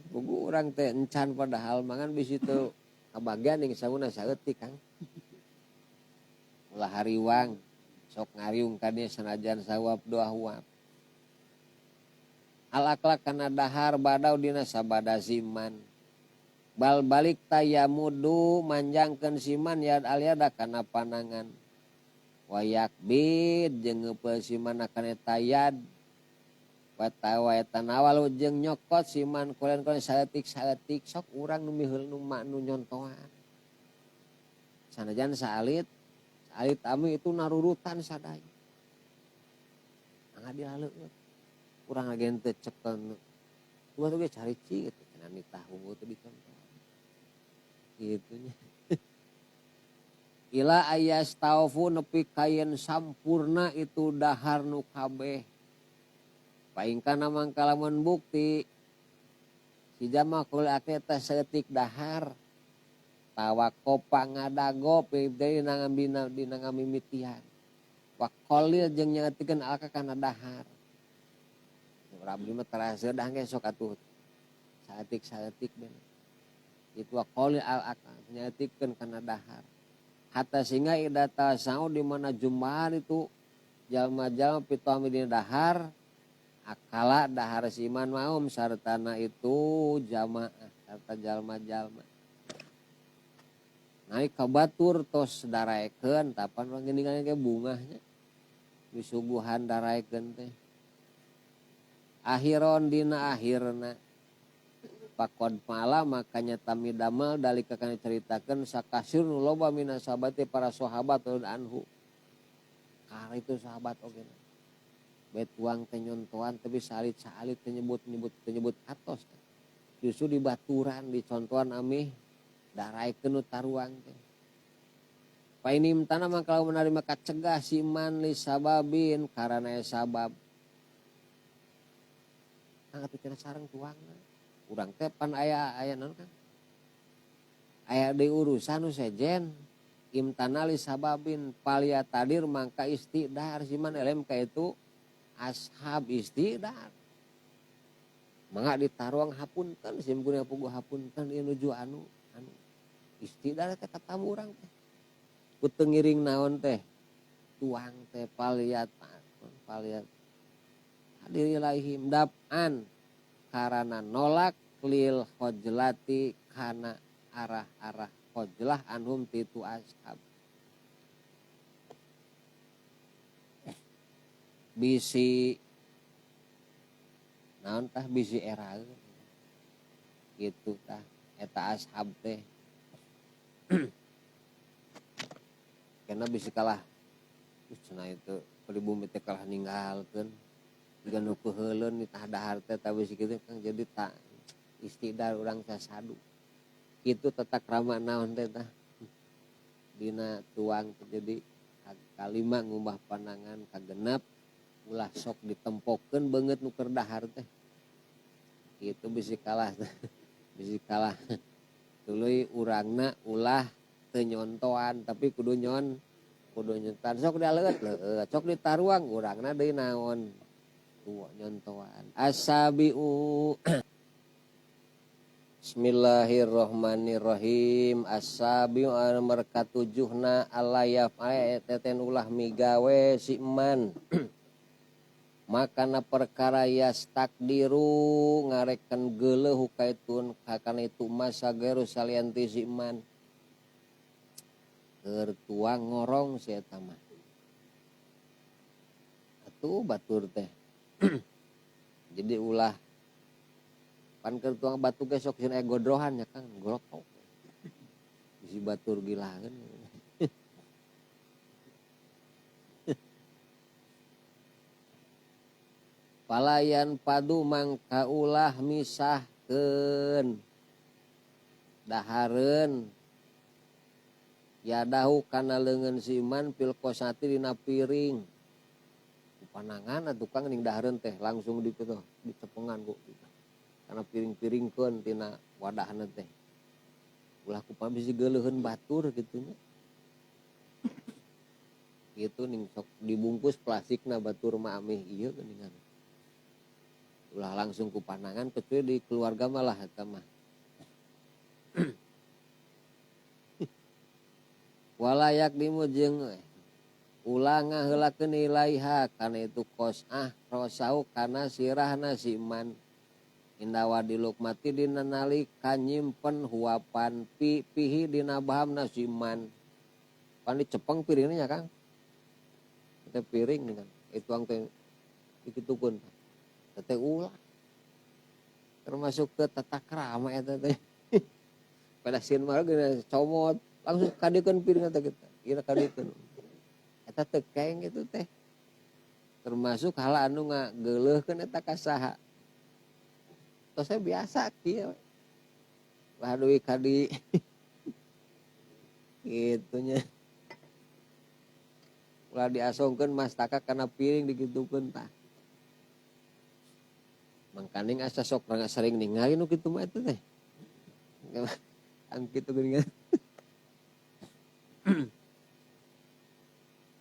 Pugu urang teh encan padahal mangan bisi teu kabagian ning sauna saeutik Kang. Ulah hariwang sok ngariung ka dieu sanajan sawab doa huap. Al akhlak kana dahar badau dina sabada siman. Bal balik tayamudu manjangkeun siman yad alyada kana panangan. Wayakbid jeung ngeupeul siman kana eta yad. Wa tanawalu jeung nyokot siman kulen-kulen saeutik-saeutik sok urang nu miheul nu nu nyontohan. Sanajan saalit, saalit ami itu narurutan sadaya. Mangga dilaleueut. Urang lagi henteu cekel. Dua tuh ge carici gitu cenah nitah unggul teh dicontohan. Kitu nya. Ila ayas taufu nepi kayen sampurna itu dahar nu kabeh. Paingkana mangka lamun bukti si jama kul aketa saeutik dahar tawakopa ngadago deui nangambina dina ngamimitian. Waqalil jeung nyaetikeun alka kana dahar. Abdi mah terasa dah ge sok atuh saeutik-saeutik bener. Itu waqalil al akal nyaetikeun kana dahar. Hatta sehingga ida tasau di mana jumbahan itu jalma-jalma pitami dina dahar akala dahar siman maum sartana itu jamaah sarta jalma-jalma. Naik ka batur tos daraekeun tapan urang geuningan ge bungahnya. Disuguhan daraekeun teh. Akhiron dina akhirna. Pakod pala makanya tami damel dalika kana caritakeun sakasir nu loba minas sahabati para sahabat anhu. Kar itu sahabat oge. Betuang teh nyontohan tapi salit-salit teh nyebut-nyebut teh nyebut atos. Justru dibaturan dicontohan amih daraekeun nu taruang teh. Painim tanah mangka menerima kacegah siman li sababin karana sabab. Kang atuh cenah sareng tuangna. Urang teh pan aya aya naon Kang? Aya deui urusan nu sejen imtana li sababin palia tadir mangka istidar siman elem ka itu ashab istidar. Mangga ditaruang hapunten sim kuring puguh hapunten ieu nuju anu anu istidar teh katamu urang teh. Ku teu ngiring naon teh? Tuang teh paliat paliat hadir ilaihim daf'an karana nolak lil khojlati kana arah-arah khojlah anhum titu ashab. Bisi naon tah bisi era gitu tah eta ashab teh. Karena bisi kalah cenah itu pribumi teh kalah ninggalkeun jiga nu keuheuleun ditah dahar teh ta bisi kitu Kang jadi tak istidar urang sasadu. Kitu tata krama naon teh tah dina tuang teh jadi kalima ngumbah pandangan kagenep ulah sok ditempokeun beungeut nu keur dahar teh. Kitu bisi kalah. Bisi kalah. Tuluy urangna ulah teu nyontoan tapi kudu nyon kudu nyontoan sok dialeueut leueut sok ditaruang urangna deui naon tuh nyontoan. Asabiu. Bismillahirrahmanirrahim. Asabiu anu merka tujuhna alayaf teten ulah migawe si eman. Makana perkara yastakdiru ngarekan geuleuh hukaitun hakana itu masa geru salianti si eman. Keur tuang ngorong si eta mah. Atuh batur teh. Jadi ulah pan keur tuang batu ge sok sieun aya godrohan nya Kang, golotok. Bisi batur gilaeun. Palayan padu mangka ulah misahkeun dahareun yadahu kana leungeun si iman fil qosati dina piring. Panangan atuh Kang ning dahareun teh langsung di kitu dicepengan ku. Kana piring-piringkeun tina wadahna teh. Ulah kumaha bisi geuleuheun batur kitu nya. Gitu ning sok dibungkus plastikna batur mah amih ieu geuningan. Ulah langsung ku panangan kecuali di keluarga malah eta mah. Walayak dimu jeung ulah ngaheulakeun ilaiha kana itu qosah rosau kana sirahna si man. Indawa dilukmati dina nalika nyimpen huapan pihi dina bahamna si man. Pan dicepeng piringna nya Kang. Teh piring dengan itu ang teh dikitukeun. Teh ulah. Termasuk ke tata krama eta teh. Pada sieun mah geus comot langsung kadiekeun piringna teh kitu. Ieu kadiekeun. Eta teh keng kitu teh. Termasuk hal anu ngageuleuhkeun eta ka saha. Tos saya biasa kieu. Lah deui kadi kitu nya. Ulah diasongkeun mastaka kana piring dikitukeun tah. Mangkaning asa sok sering ningali nu kitu mah eta teh. Ang kitu geuningan.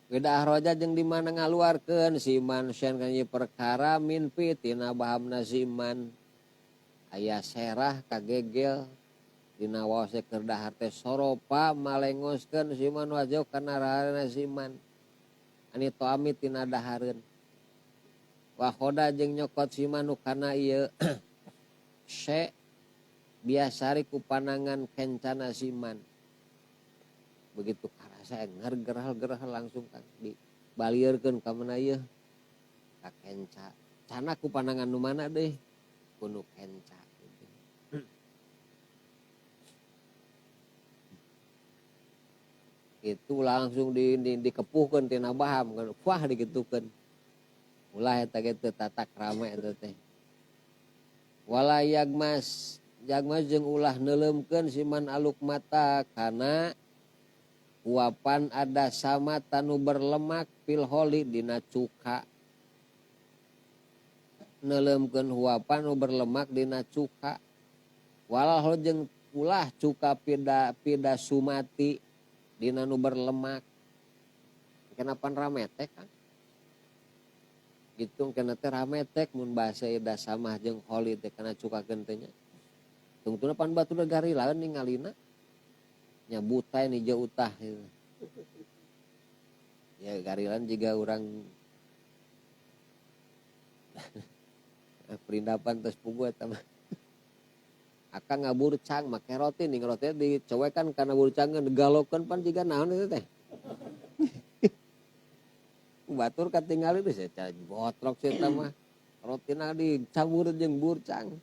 Beda ahroja jeung di mana ngaluarkeun si man syan kana ieu perkara min fi tina bahamna si man. Aya serah kagegel dina waos keur dahar teh soropa malengoskeun si man wajah kana raharna si man. Ani toami tina dahareun. Wahoda jeung nyokot si man nu kana ieu se biasari ku panangan kencana si man. Begitu karasa ngergerahal-gerahal langsung kan dibalieurkeun ka mana ieu ka kenca. Cana ku panangan nu mana deui? Ku nu kenca. Itu langsung dikepuhkeun tina baham kan wah dikitukeun. Ulah eta ge teu tata krama eta teh. Wala yagmas jagmas jeung ulah neuleumkeun si man aluk mata kana huapan ada sama tanu berlemak fil holi dina cuka. Neuleumkeun huapan nu berlemak dina cuka. Walah jeung ulah cuka pida sumati dina nu berlemak. Kenapa rametek kan? Gitu kena teh rametek mun bahasa ida samah jeung holi teh kana cuka teh nya. Tungtuna pan batur garilaeun ningalina. Nya butai ni jauh utah gitu. Ya garilan juga orang perindapan terus pugu eta mah. Akang ngaburcang make roti ning roti dicowekan kana burcangeun galokeun pan jiga naon itu teh. Batur katingali geus eta botrok sih eta mah. Rotina dicabur jeung burcang.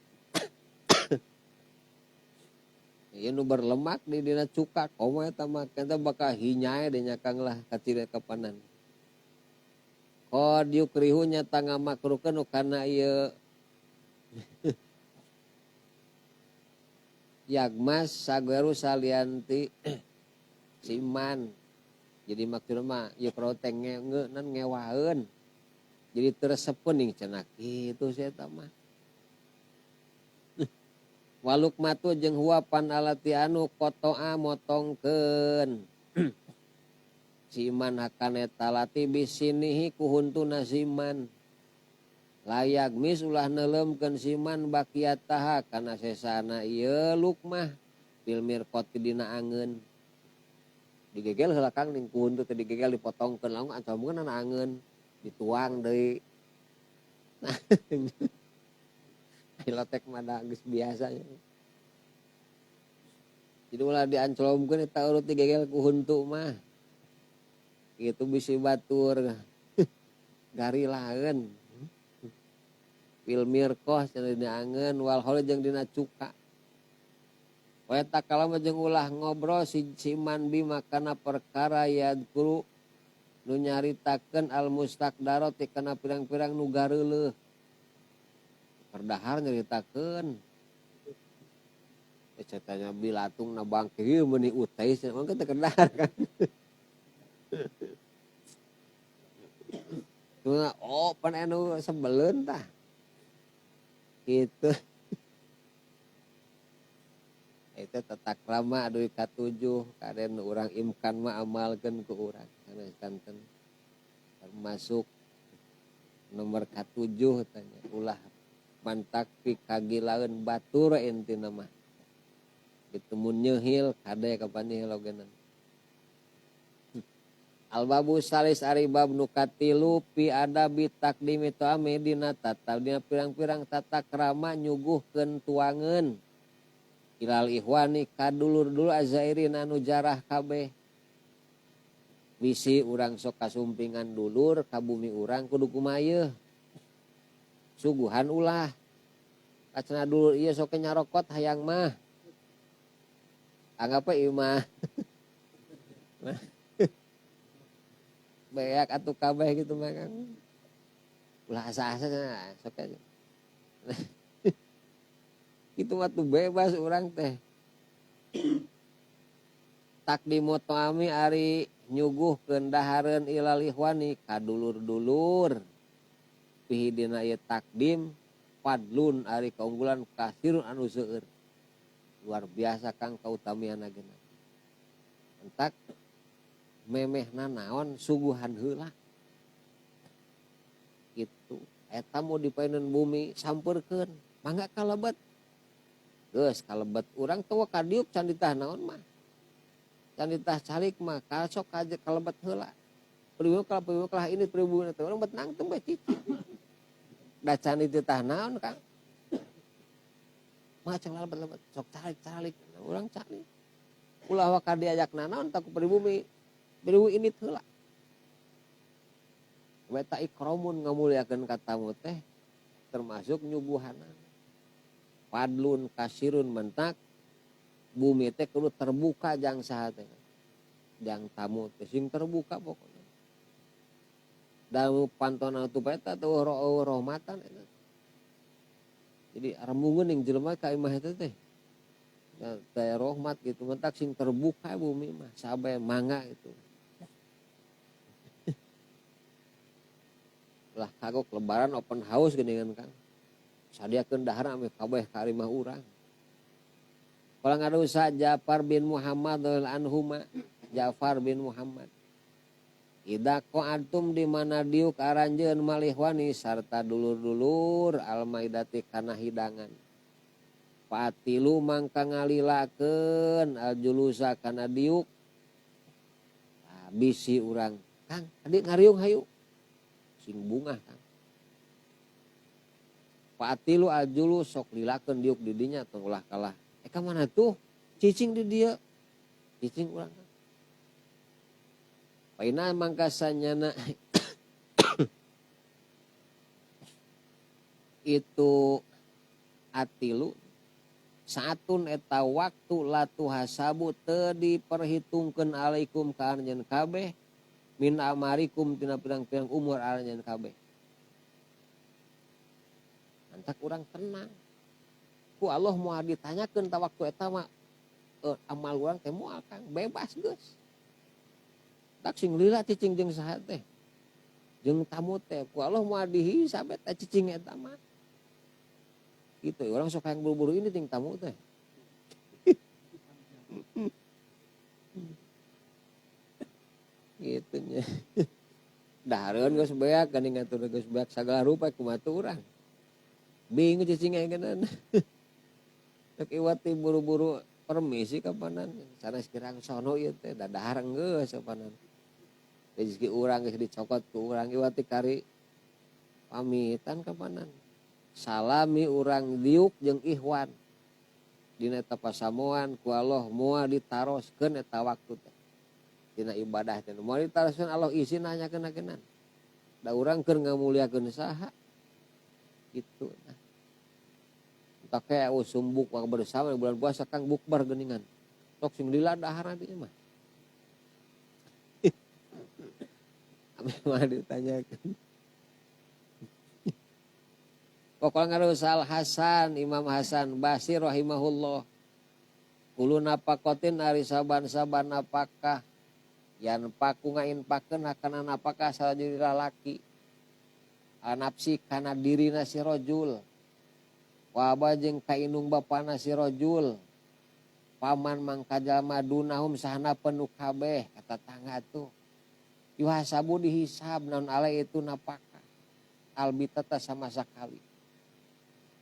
Ieu nu berlemak di dina cuka komo eta mah eta bakal hinyae deui nya Kang lah kaciri kapanan. Qad yukrihu nya tanga makruhkeun nu kana ieu yagmas sageru salianti siman. Jadi maksudna mah ieu proteng ngeunan ngewaeun. Jadi teresepeun ning cenah kitu sia eta mah. Waluk matu jeung huapan alati anu kotoa motongkeun. Siman hakana eta lati bisinihi ku huntuna siman. Layak mis ulah neuleumkeun siman bakiataha kana sesana ieu lukmah fil mirqati dina angeun. Digegel heula Kang ning ku huntu teh digegel dipotongkeun langsung ancamkeun na angeun dituang deui. Nah, lotek mah da geus biasa. Jadi ulah dianclomkeun eta urut digegel ku huntu mah. Itu bisi batur garilaeun. Fil mirqah cenah dina angeun wal hol jeung dina cuka. Wa takalama jeung ulah ngobrol si siman bima kana perkara yadkuru nu nyaritakeun al mustaqdaro ti kana pirang-pirang nu gareuleuh. Perdahar nyaritakeun. Cetanya bilatung na bangke ieu meuni utai cenah mangke teh kedahar kan. Tuna oh pan anu sebeleun tah. Gitu. Itu tata krama aduh katujuh karen urang imkan mah amalkeun ku urang sanes kanten termasuk nomor katujuh tanya ulah mantak pikagilaeun batur intina mah kitu mun nyeuhil kade kapan nyeuhil ogenan. Al-babu salis ari bab nu katilu fi adabi takdimi ta'ami dina tata dina pirang-pirang tata krama nyuguhkeun tuangeun ilal ihwani ka dulur-dulur azairin anu jarah kabeh. Bisi urang sok kasumpingan dulur ka bumi urang kudu kumaha yeuh. Suguhan ulah. Kacena dulur ieu sok nyarokot hayang mah. Anggap we ieu mah. Beak atuh kabeh gitu mah kan. Ulah asa-asa cenah sok aja. Itu mah tuh bebas urang teh. Takdimu ta'ami ari nyuguhkeun dahareun ilal ikhwani ka dulur-dulur. Fihi dina ieu takdim fadlun ari kaunggulan kasirun anu seueur. Luar biasa Kang kautamianna geuna. Entak memehna naon suguhan heula. Gitu. Eta mau dipaeun bumi sampeurkeun, mangga kalebet. Geus kalebet urang teh ka diuk can ditah naon mah. Can ditah calik mah kasok aja kalebet heula. Pribumi kalah ini pribumi teh urang bet nangtung bae cicing. Da can ditah naon Kang. Mah can lebet-lebet sok calik-calik urang calik. Ulah waka diajak nanaon tak ku pribumi. Pribumi ini heula. Weta ikromun ngamuliakeun ka tamu teh termasuk nyuguhanan. Fadlun kasirun mentak bumi teh kudu terbuka jang saha teh. Jang tamu teh sing terbuka pokona. Damu pantona tu eta teh rahmatan eta. Jadi rembungeun ning jelema ka imah eta teh. Teh rahmat gitu mentak sing terbuka bumi mah sabe mangga gitu. Lah kagok lebaran open house geuningan Kang. Sadiakeun dahar ame kabeh ka imah urang. Kalau ngadosa Ja'far bin Muhammad radhiyallahu anhuma, Ja'far bin Muhammad. Ida qa'adtum di mana diuk aranjeun malihwani sarta dulur-dulur almaidati kana hidangan. Fatilu mangka ngalilakeun aljulusa kana diuk. Nah, bisi urang, Kang, adik ngariung hayu. Sing bungah Kang. Fatilu aljulu sok lilakeun diuk di dinya tong ulah kalah. Ka mana tuh? Cicing di dieu. Cicing urang. Paina mangka sanyana itu atilu saatun eta waktu latu hasabu teu diperhitungkeun alaikum ka anjeun kabeh min amarikum tina pirang-pirang umur anjeun kabeh. Antak urang tenang. Ku Allah moal ditanyakeun ta waktu eta mah amal urang teh moal Kang, bebas geus. Tak sing lila cicing jeung saha teh. Jeung tamu teh ku Allah moal dihisab eta cicing eta mah. Gitu orang sok hayang buru-buru ini ting tamu teh. Gitu nya. Dahareun geus beak geuning atuh geus beak sagala rupa kumaha tuh urang. Bingung cicing aya geunan. Rek iwat ti buru-buru permisi kapanan sanes kirang sono ieu teh dadahar geus kapanan. Rezeki urang geus dicokot ku urang iwat ti kari pamitan kapanan. Salami urang diuk jeung ikhwan. Dina eta pasamuan ku Allah moal ditaroskeun eta waktu teh. Dina ibadah teh moal ditaroskeun Allah izin nanyakeun-nakeun. Da urang keur ngamuliakeun saha? Gitu nah. Pakai usum buk bersama bulan puasa Kang bukber geuningan. Sok sing lila dahar nanti mah. Ame mah ditanyakeun. Pokoknya ngaruh Hasan, Imam Hasan Basri rahimahullah. Kulu napakotin ari saban-saban napakah yan paku ngainpakeun kana napakah salajeng lalaki. Anapsi kana dirina si rajul. Waba jeung kainung bapana si rajul. Paman mangka jalma dunahum sahana penuh kabeh kata tangga tuh. Yuhasabu dihisab naon alai itu napakah. Albitata sama sekali.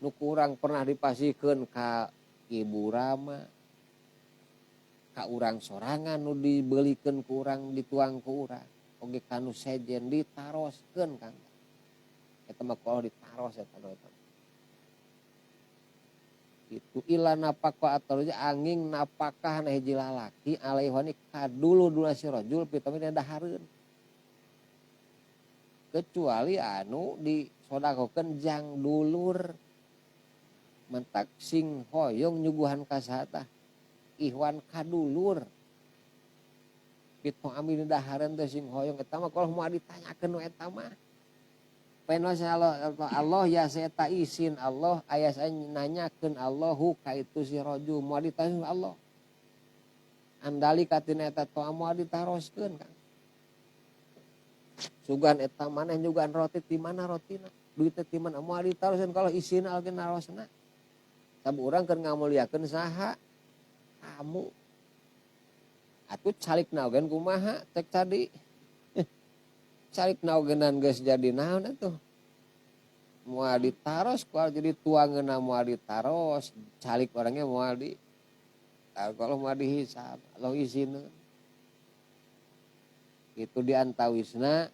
Nu kurang pernah dipasihkeun ka Ibu Rama. Ka urang sorangan nu dibelikeun ku urang dituang ku urang. Oge kanu sejen ditaroskeun Kang. Eta mah kalau ditaros eta eta. Itu ila napakah atau angin napakah na hiji lalaki alaihwani kadulu dulu si rajul pitamin dahareun. Kecuali anu disodakokeun jang dulur mentak sing hoyong nyuguhan ka saha ihwan kadulur. Pito amin dahareun teh sing hoyong eta mah kalau moal ditanyakeun nu eta mah. Penos Allah, Allah ya saya tak izin Allah ayah saya nanyakeun Allahu ka itu si rajul moal ditanya Allah. Andali katina eta toa moal ditaroskeun Kang. Sugan eta maneh nyugan roti ti mana rotina? Duit teh ti mana moal ditaroskeun kalau isin Allah ge narosna. Sabu urang keur ngamuliakeun saha? Kamu. Atuh calikna oge kumaha cek tadi. Calik naogenan geus jadi naon atuh. Moal ditaros ku jadi tuangeuna moal ditaros, calik orangnya moal di kalau moal dihisab, Allah izineun. Itu diantawisna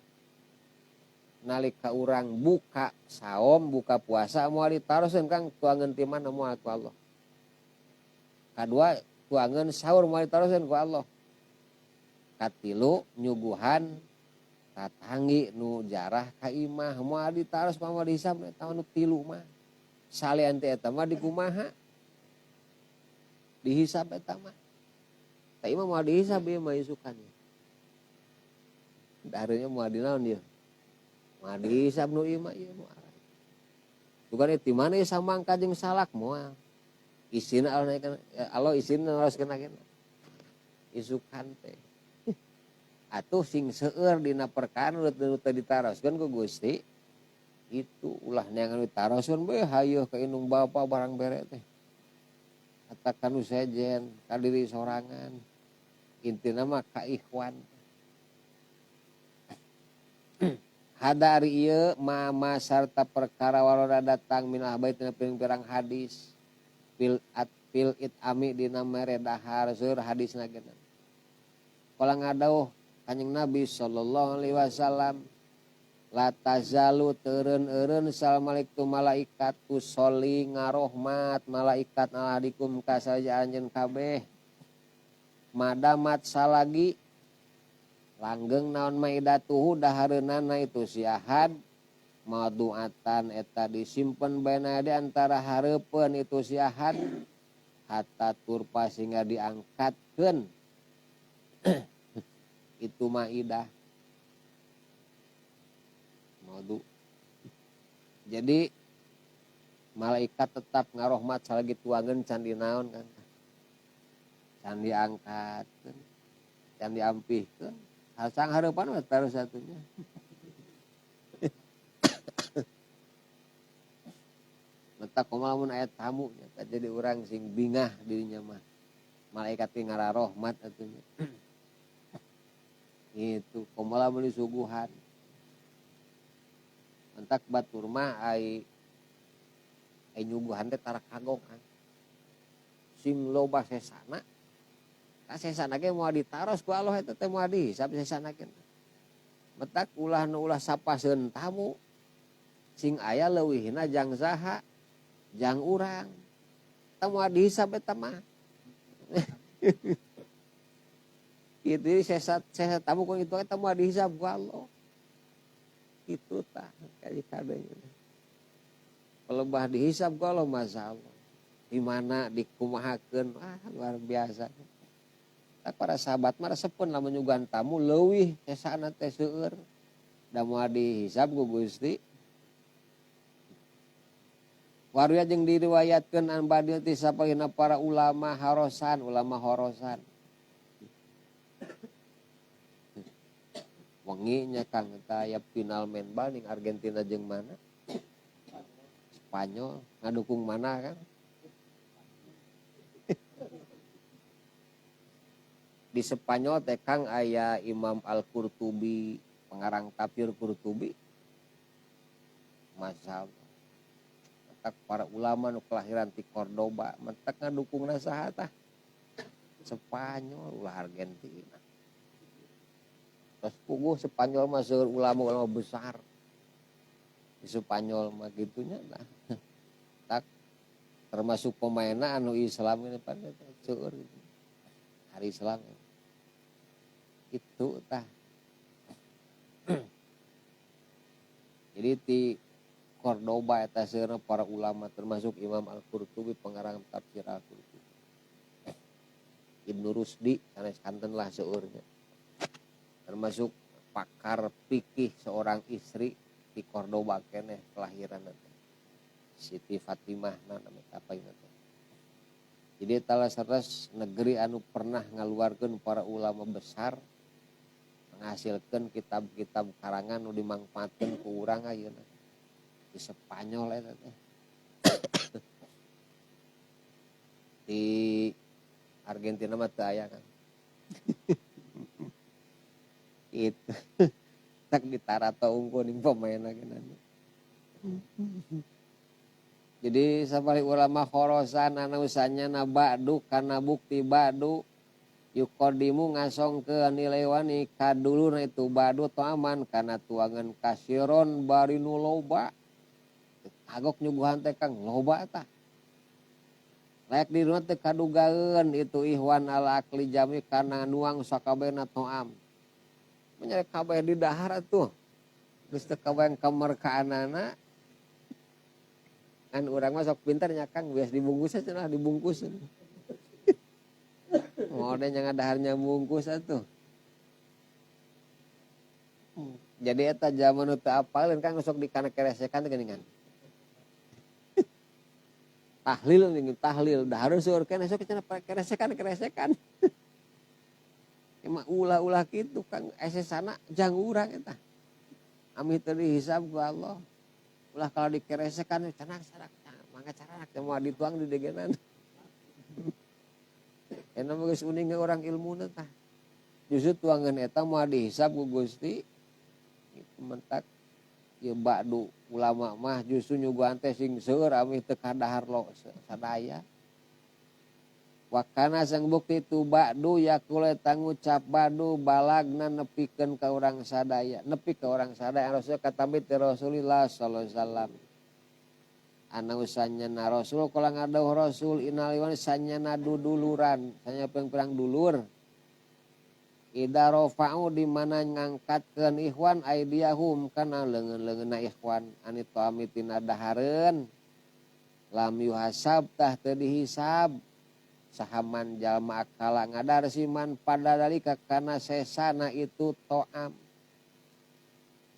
nalika urang buka saum, buka puasa moal ditaroskeun Kang tuangeun ti mana moal ku Allah. Kadua tuangeun sahur moal ditaroskeun ku Allah. Katilu nyuguhan tatanggi nu jarah ka imah moal ditaros moal dihisab eta nu tilu mah. Salian teh eta mah dikumaha? Dihisab eta mah. Tah imah moal dihisab ieu mah isukan. Dahareunnya moal dinaon ieu? Moal dihisab nu ieu mah ieu moal. Bukan ti mana ieu samangka jeung salak moal. Isin Allah naikkeun Allah isin naroskeun akhirna. Isukan teh. Atuh sing seueur dina perkara nu teu ditaroskeun ku Gusti itu ulah neangan ditaroskeun bae hayeuh ka indung bapa barang bere teh. Katakan nu sejen ka diri sorangan. Intina mah ka ikhwan. Hadari ieu mama sarta perkara warada datang minah bait dina pirang-pirang hadis fil at fil itami dina mere dahar seueur hadisna geuna. Kala ngadauh Kanjeng Nabi sallallahu alaihi wasallam la tazalu teureun-eureun salamalikum malaikat tusoli ngarohmat malaikat aladikum ka saja anjeun kabeh madamat salagi langgeng naon maidatuhu dahareunana itu si ahad maduatan eta disimpen baena di antara hareupeun itu si ahad hatta turpa sehingga diangkatkeun itu maidah maudu. Jadi malaikat tetap ngarohmat salagi tuangeun can dinaon kan, can diangkat, can diampihkeun, hasang hareupan mah taruh satunya. Mata kumaha lamun aya tamu nya jadi urang sing bingah dirinya mah. Malaikat teh ngararohmat atuh nya. Itu kumaha lamun disuguhan. Entak batur mah ai nyuguhan teh tara kagok kan. Sing loba sesana. Ka sesana ge moal ditaros ku Allah eta teh moal dihisab sesana ge. Metak ulah nu ulah sapaseun tamu. Sing aya leuwihna jang saha? Jang urang. Eta moal dihisab eta mah. Itu sesat tamu ku itu eta moal dihisab ku Allah. Itu tah kali kadenya. Pelebah dihisab ku Allah masyaallah. Di mana dikumahakeun ah luar biasa. Tak para sahabat mah resepeun lamun nyuguhan tamu leuwih sesana teh seueur. Da moal dihisab ku Gusti. Waruya jeung diriwayatkeun an badil ti sapahina para ulama horosan, ulama horosan. Wengi nya Kang eta aya final main bal ning Argentina jeung mana? Spanyol ngadukung mana Kang? Di Spanyol teh Kang aya Imam Al-Qurtubi, pengarang tafsir Qurtubi. Masya Allah. Mentak para ulama nu kelahiran ti Cordoba, mentak ngadukungna saha tah? Spanyol ulah Argentina. Terus puguh Spanyol mah seueur ulama-ulama besar. Di Spanyol mah gitunya tah. Tak termasuk pemainna anu Islam ini pan seueur gitu. Hari Islam itu tah. Jadi di Cordoba eta seueurna para ulama termasuk Imam Al-Qurtubi pengarang tafsir Al-Qurtubi. Ibnu Rusdi sanes kanten lah seueurnya. Termasuk pakar fikih seorang istri di Cordoba keneh kelahiran teh. Siti Fatimah namanya apa ini teh. Jadi talas negeri anu pernah ngaluarkeun para ulama besar menghasilkan kitab-kitab karangan nu dimangfaatkeun ku urang ayeuna. Di Spanyol eta teh. Di Argentina mah teu aya kan. Itu. Tak ditarato unggul ning pemainna geuna. Jadi sabari ulama Khurasan anu sanyana ba'du kana bukti ba'du yuqaddimu ngasongkeun nilaiwani kadulurna itu ba'du ta'aman kana tuangan kasiron bari nu loba. Kagok nyuguhan teh Kang loba tah. Layak di rumah teh kadugaeun itu ihwan ala akli jami kana nuang sakabehna ta'am. Menyere kabeh di dahar atuh. Geus teu kabayang kamerkaanana. Kan urang mah sok pintar nya Kang, bias dibungkus cenah dibungkus. Mau deh nya ngadaharnya bungkus atuh. Jadi eta zaman nu teu apaleun Kang sok dikana keresekan teh geuningan. Tahlil nih, tahlil dah harus seueur keneh sok cenah keresekan. Emang ulah-ulah kitu Kang esesana jang urang eta. Amih teu dihisab ku Allah. Ulah kalau dikeresekan cenah sarak mangga caranak teh moal dituang di degenan. Eta mah geus uning urang ilmuna tah. Justru tuangan eta moal dihisab ku Gusti. Itu mentak ieu ba'du ulama mah justru nyuguhan teh sing seueur amih teu kadahar lo sadaya. Wakana sang bukti tu ba'du yakule tangucap ba'du balagna nepikeun ka urang sadaya, nepi ka urang sadaya Rasul katambi ti Rasulillah sallallahu alaihi wasallam. Ana usanyana Rasul kala ngadauh Rasul inaliwan sanyana duduluran, sanya pirang-pirang dulur. Ida rafa'u di mana ngangkatkeun ikhwan aidiyahum kana leungeun-leungeunna ikhwan ani ta'ami tina dahareun. Lam yuhasab tah teu dihisab. Sahaman jalma akala ngadar siman pada dalika kana sesana itu to'am.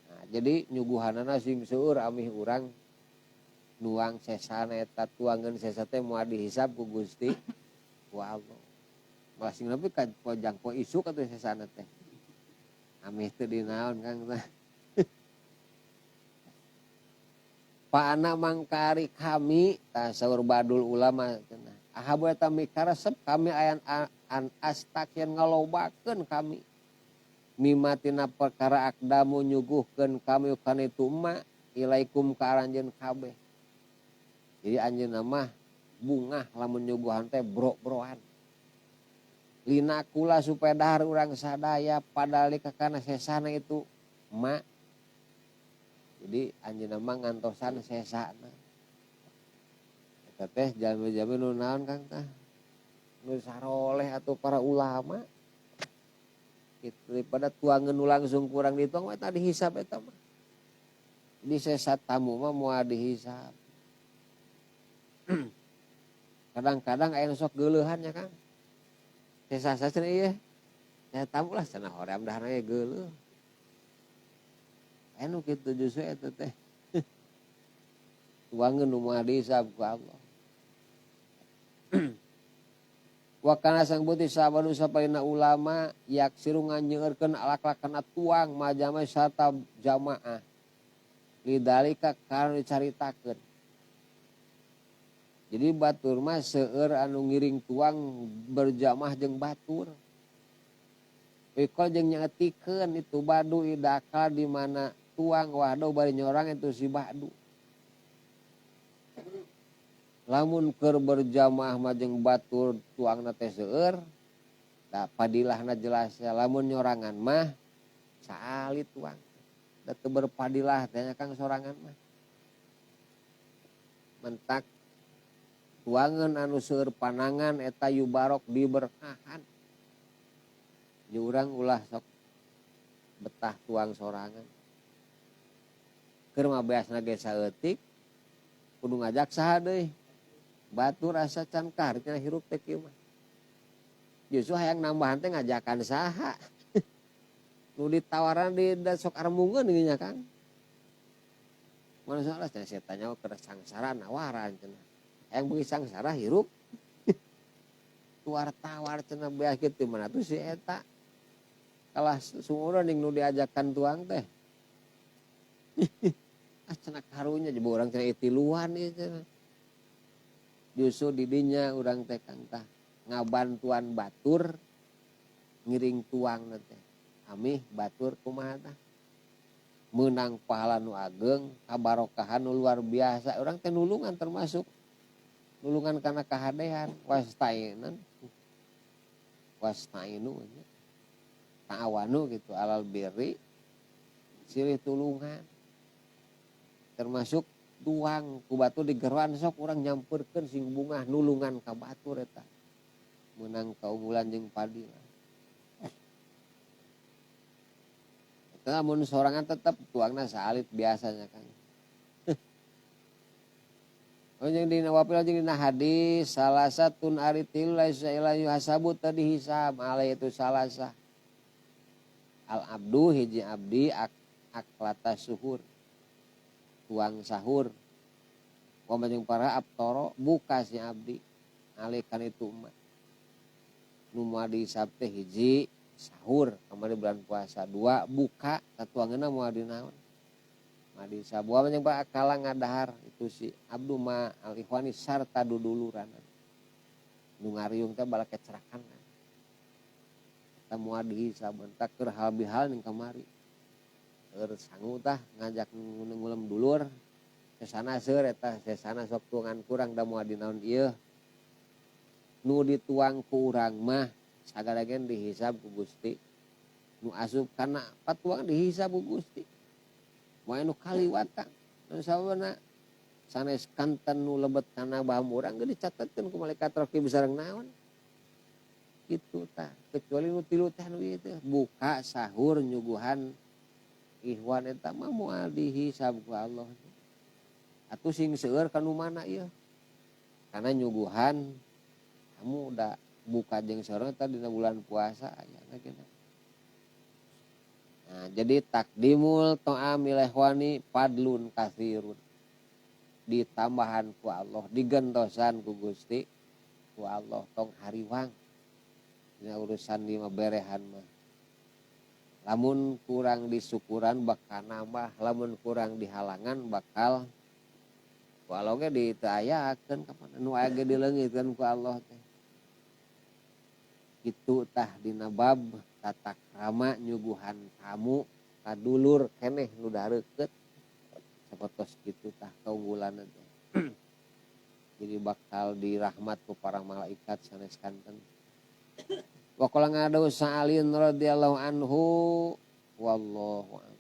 Nah, jadi nyuguhanana sing seueur amih urang nuang sesana eta tuangeun sesa teh moal dihisab ku Gusti ku Allah. Malah sing nepi ka pojang po isuk atuh sesana teh. Amih teu dinaon Kang tah. Paana mangkari kami tasaur badul ulama cenah. Ahabu eta mikaresep kami ayan an astak yen ngalobakeun kami. Mimatina perkara akdamu nyuguhkeun kami kana itu ma ilaikum ka aranjeun kabeh. Jadi anjeunna mah bungah lamun nyuguhan teh bro-broan. Linakula supaya dahar urang sadaya padalika kana sesana itu ma. Jadi anjeunna mah ngantosan sesana. Eta teh jalmi-jalmi nu naon Kang tah? Nu saroleh atuh para ulama. Itu daripada tuangeun nu langsung kurang dituang mah eta dihisab eta mah. Jadi sesa tamu mah moal dihisab. Kadang-kadang aya nu sok geuleuhan nya Kang. Sesa-sesa cenah ieu. Ya tamu lah cenah hoream daharna ge geuleuh. Aya nu kitu justru eta teh. Tuangeun nu moal dihisab ku Allah. Wa kana sang buti sabadu sapaina ulama yaksiru nganyeurkeun alak-lakana tuang majama sarta jamaah. Lidalika karena dicaritakeun. Jadi batur mah seueur anu ngiring tuang berjamaah jeung batur. Wikol jeung nyaetikeun itu badu idakal di mana tuang wahdo bari nyorang itu si badu. Lamun keur berjamaah mah jeung batur tuangna teh seueur, da padilahna jelas ya. Lamun nyorangan mah saalit tuang. Da teu berpadilah teh nya Kang sorangan mah. Mentak tuangan anu seueur panangan eta yubarok diberkahan. Jeung urang ulah sok betah tuang sorangan. Keur mah beasna ge saeutik kudu ngajak saha deui. Batur asa can kahartina hirup teh kieu mah. Justru hayang nambahan teh ngajakan saha. Nu ditawaran di sok arembungeun ieu nya Kang. Mana salah cenah sia tanya keur sangsara nawaran cenah. Hayang beuki sangsara hirup. Tuar tawar cenah beas kitu mana tuh si eta. Kalah sumuran ning nu diajakan tuang teh. Ah cenah karunya jeung urang cenah itiluan ieu cenah. Justru didinya urang teh Kang tah ngabantuan batur ngiring tuang teh. Amih batur kumaha tah. Meunang pahala nu ageng, kabarokahan nu luar biasa. Urang teh nulungan termasuk nulungan kana kahadean wastainan. Wastainu nya. Ta'awanu gitu alal birri silih tulungan. Termasuk tuang ku batur digeroan sok urang nyamperkeun sing bungah nulungan ka batur eta. Meunang kaunggulan jeung padilah. Eta mun sorangan tetep tuangna saalit biasanya Kang. Oh jeung dina wapil jeung dina hadis salah satun ari tilu laisa ila yuhasabu tadi hisab alai itu salasa. Al abdu hiji abdi aklata suhur. Tuang sahur. Wa jeung para abtoro buka si abdi alikan itu umat. Nu moal dihisab teh hiji sahur kamari bulan puasa, dua buka tatuangeunna moal dinaon. Moal dihisab. Wa jeung para akala ngadahar itu si abdu ma al ikhwani sarta duduluran. Nu ngariung teh balak kecerakan kan. Eta moal dihisab entak keur hal bihal ning kamari. Keur sangu tah ngajak ngulem dulur. Sesana seur eta sesana sok tuangan kurang da moal dinaon ieu. Nu dituang ku urang mah sagala gen dihisab ku Gusti. Nu asup kana patuang dihisab ku Gusti. Moal nu kaliwatan. Nu sababna sanes kanten nu lebet kana baham urang ge dicatetkeun ku malaikat raqib sareng naon. Kitu tah, kecuali nu tilu teh nu ieu teh buka sahur nyuguhan ihwan eta mah moal dihisab ku Allah. Atuh sing seueur ka nu mana ieu? Karena nyuguhan kamu udah buka jeung seueur eta dina bulan puasa aya ge. Nah, jadi takdimul ta'amil ikhwani fadlun katsirun. Ditambahan ku Allah, digentosan ku Gusti ku Allah tong hariwang. Dina urusan di mah berehan mah. Lamun kurang disyukuran bakal nambah, lamun kurang dihalangan bakal ku Allah ge diteayakeun kapan nu aya ge dileungitkeun ku Allah teh. Kitu tah dina bab tata krama nyuguhan tamu kadulur keneh nu dareukeut. Sapertos kitu tah kaunggulanna teh. Jadi bakal dirahmat ku para malaikat sanes kanten. Wa qala ngadu Sa'alin radhiyallahu anhu wallahu a'lam.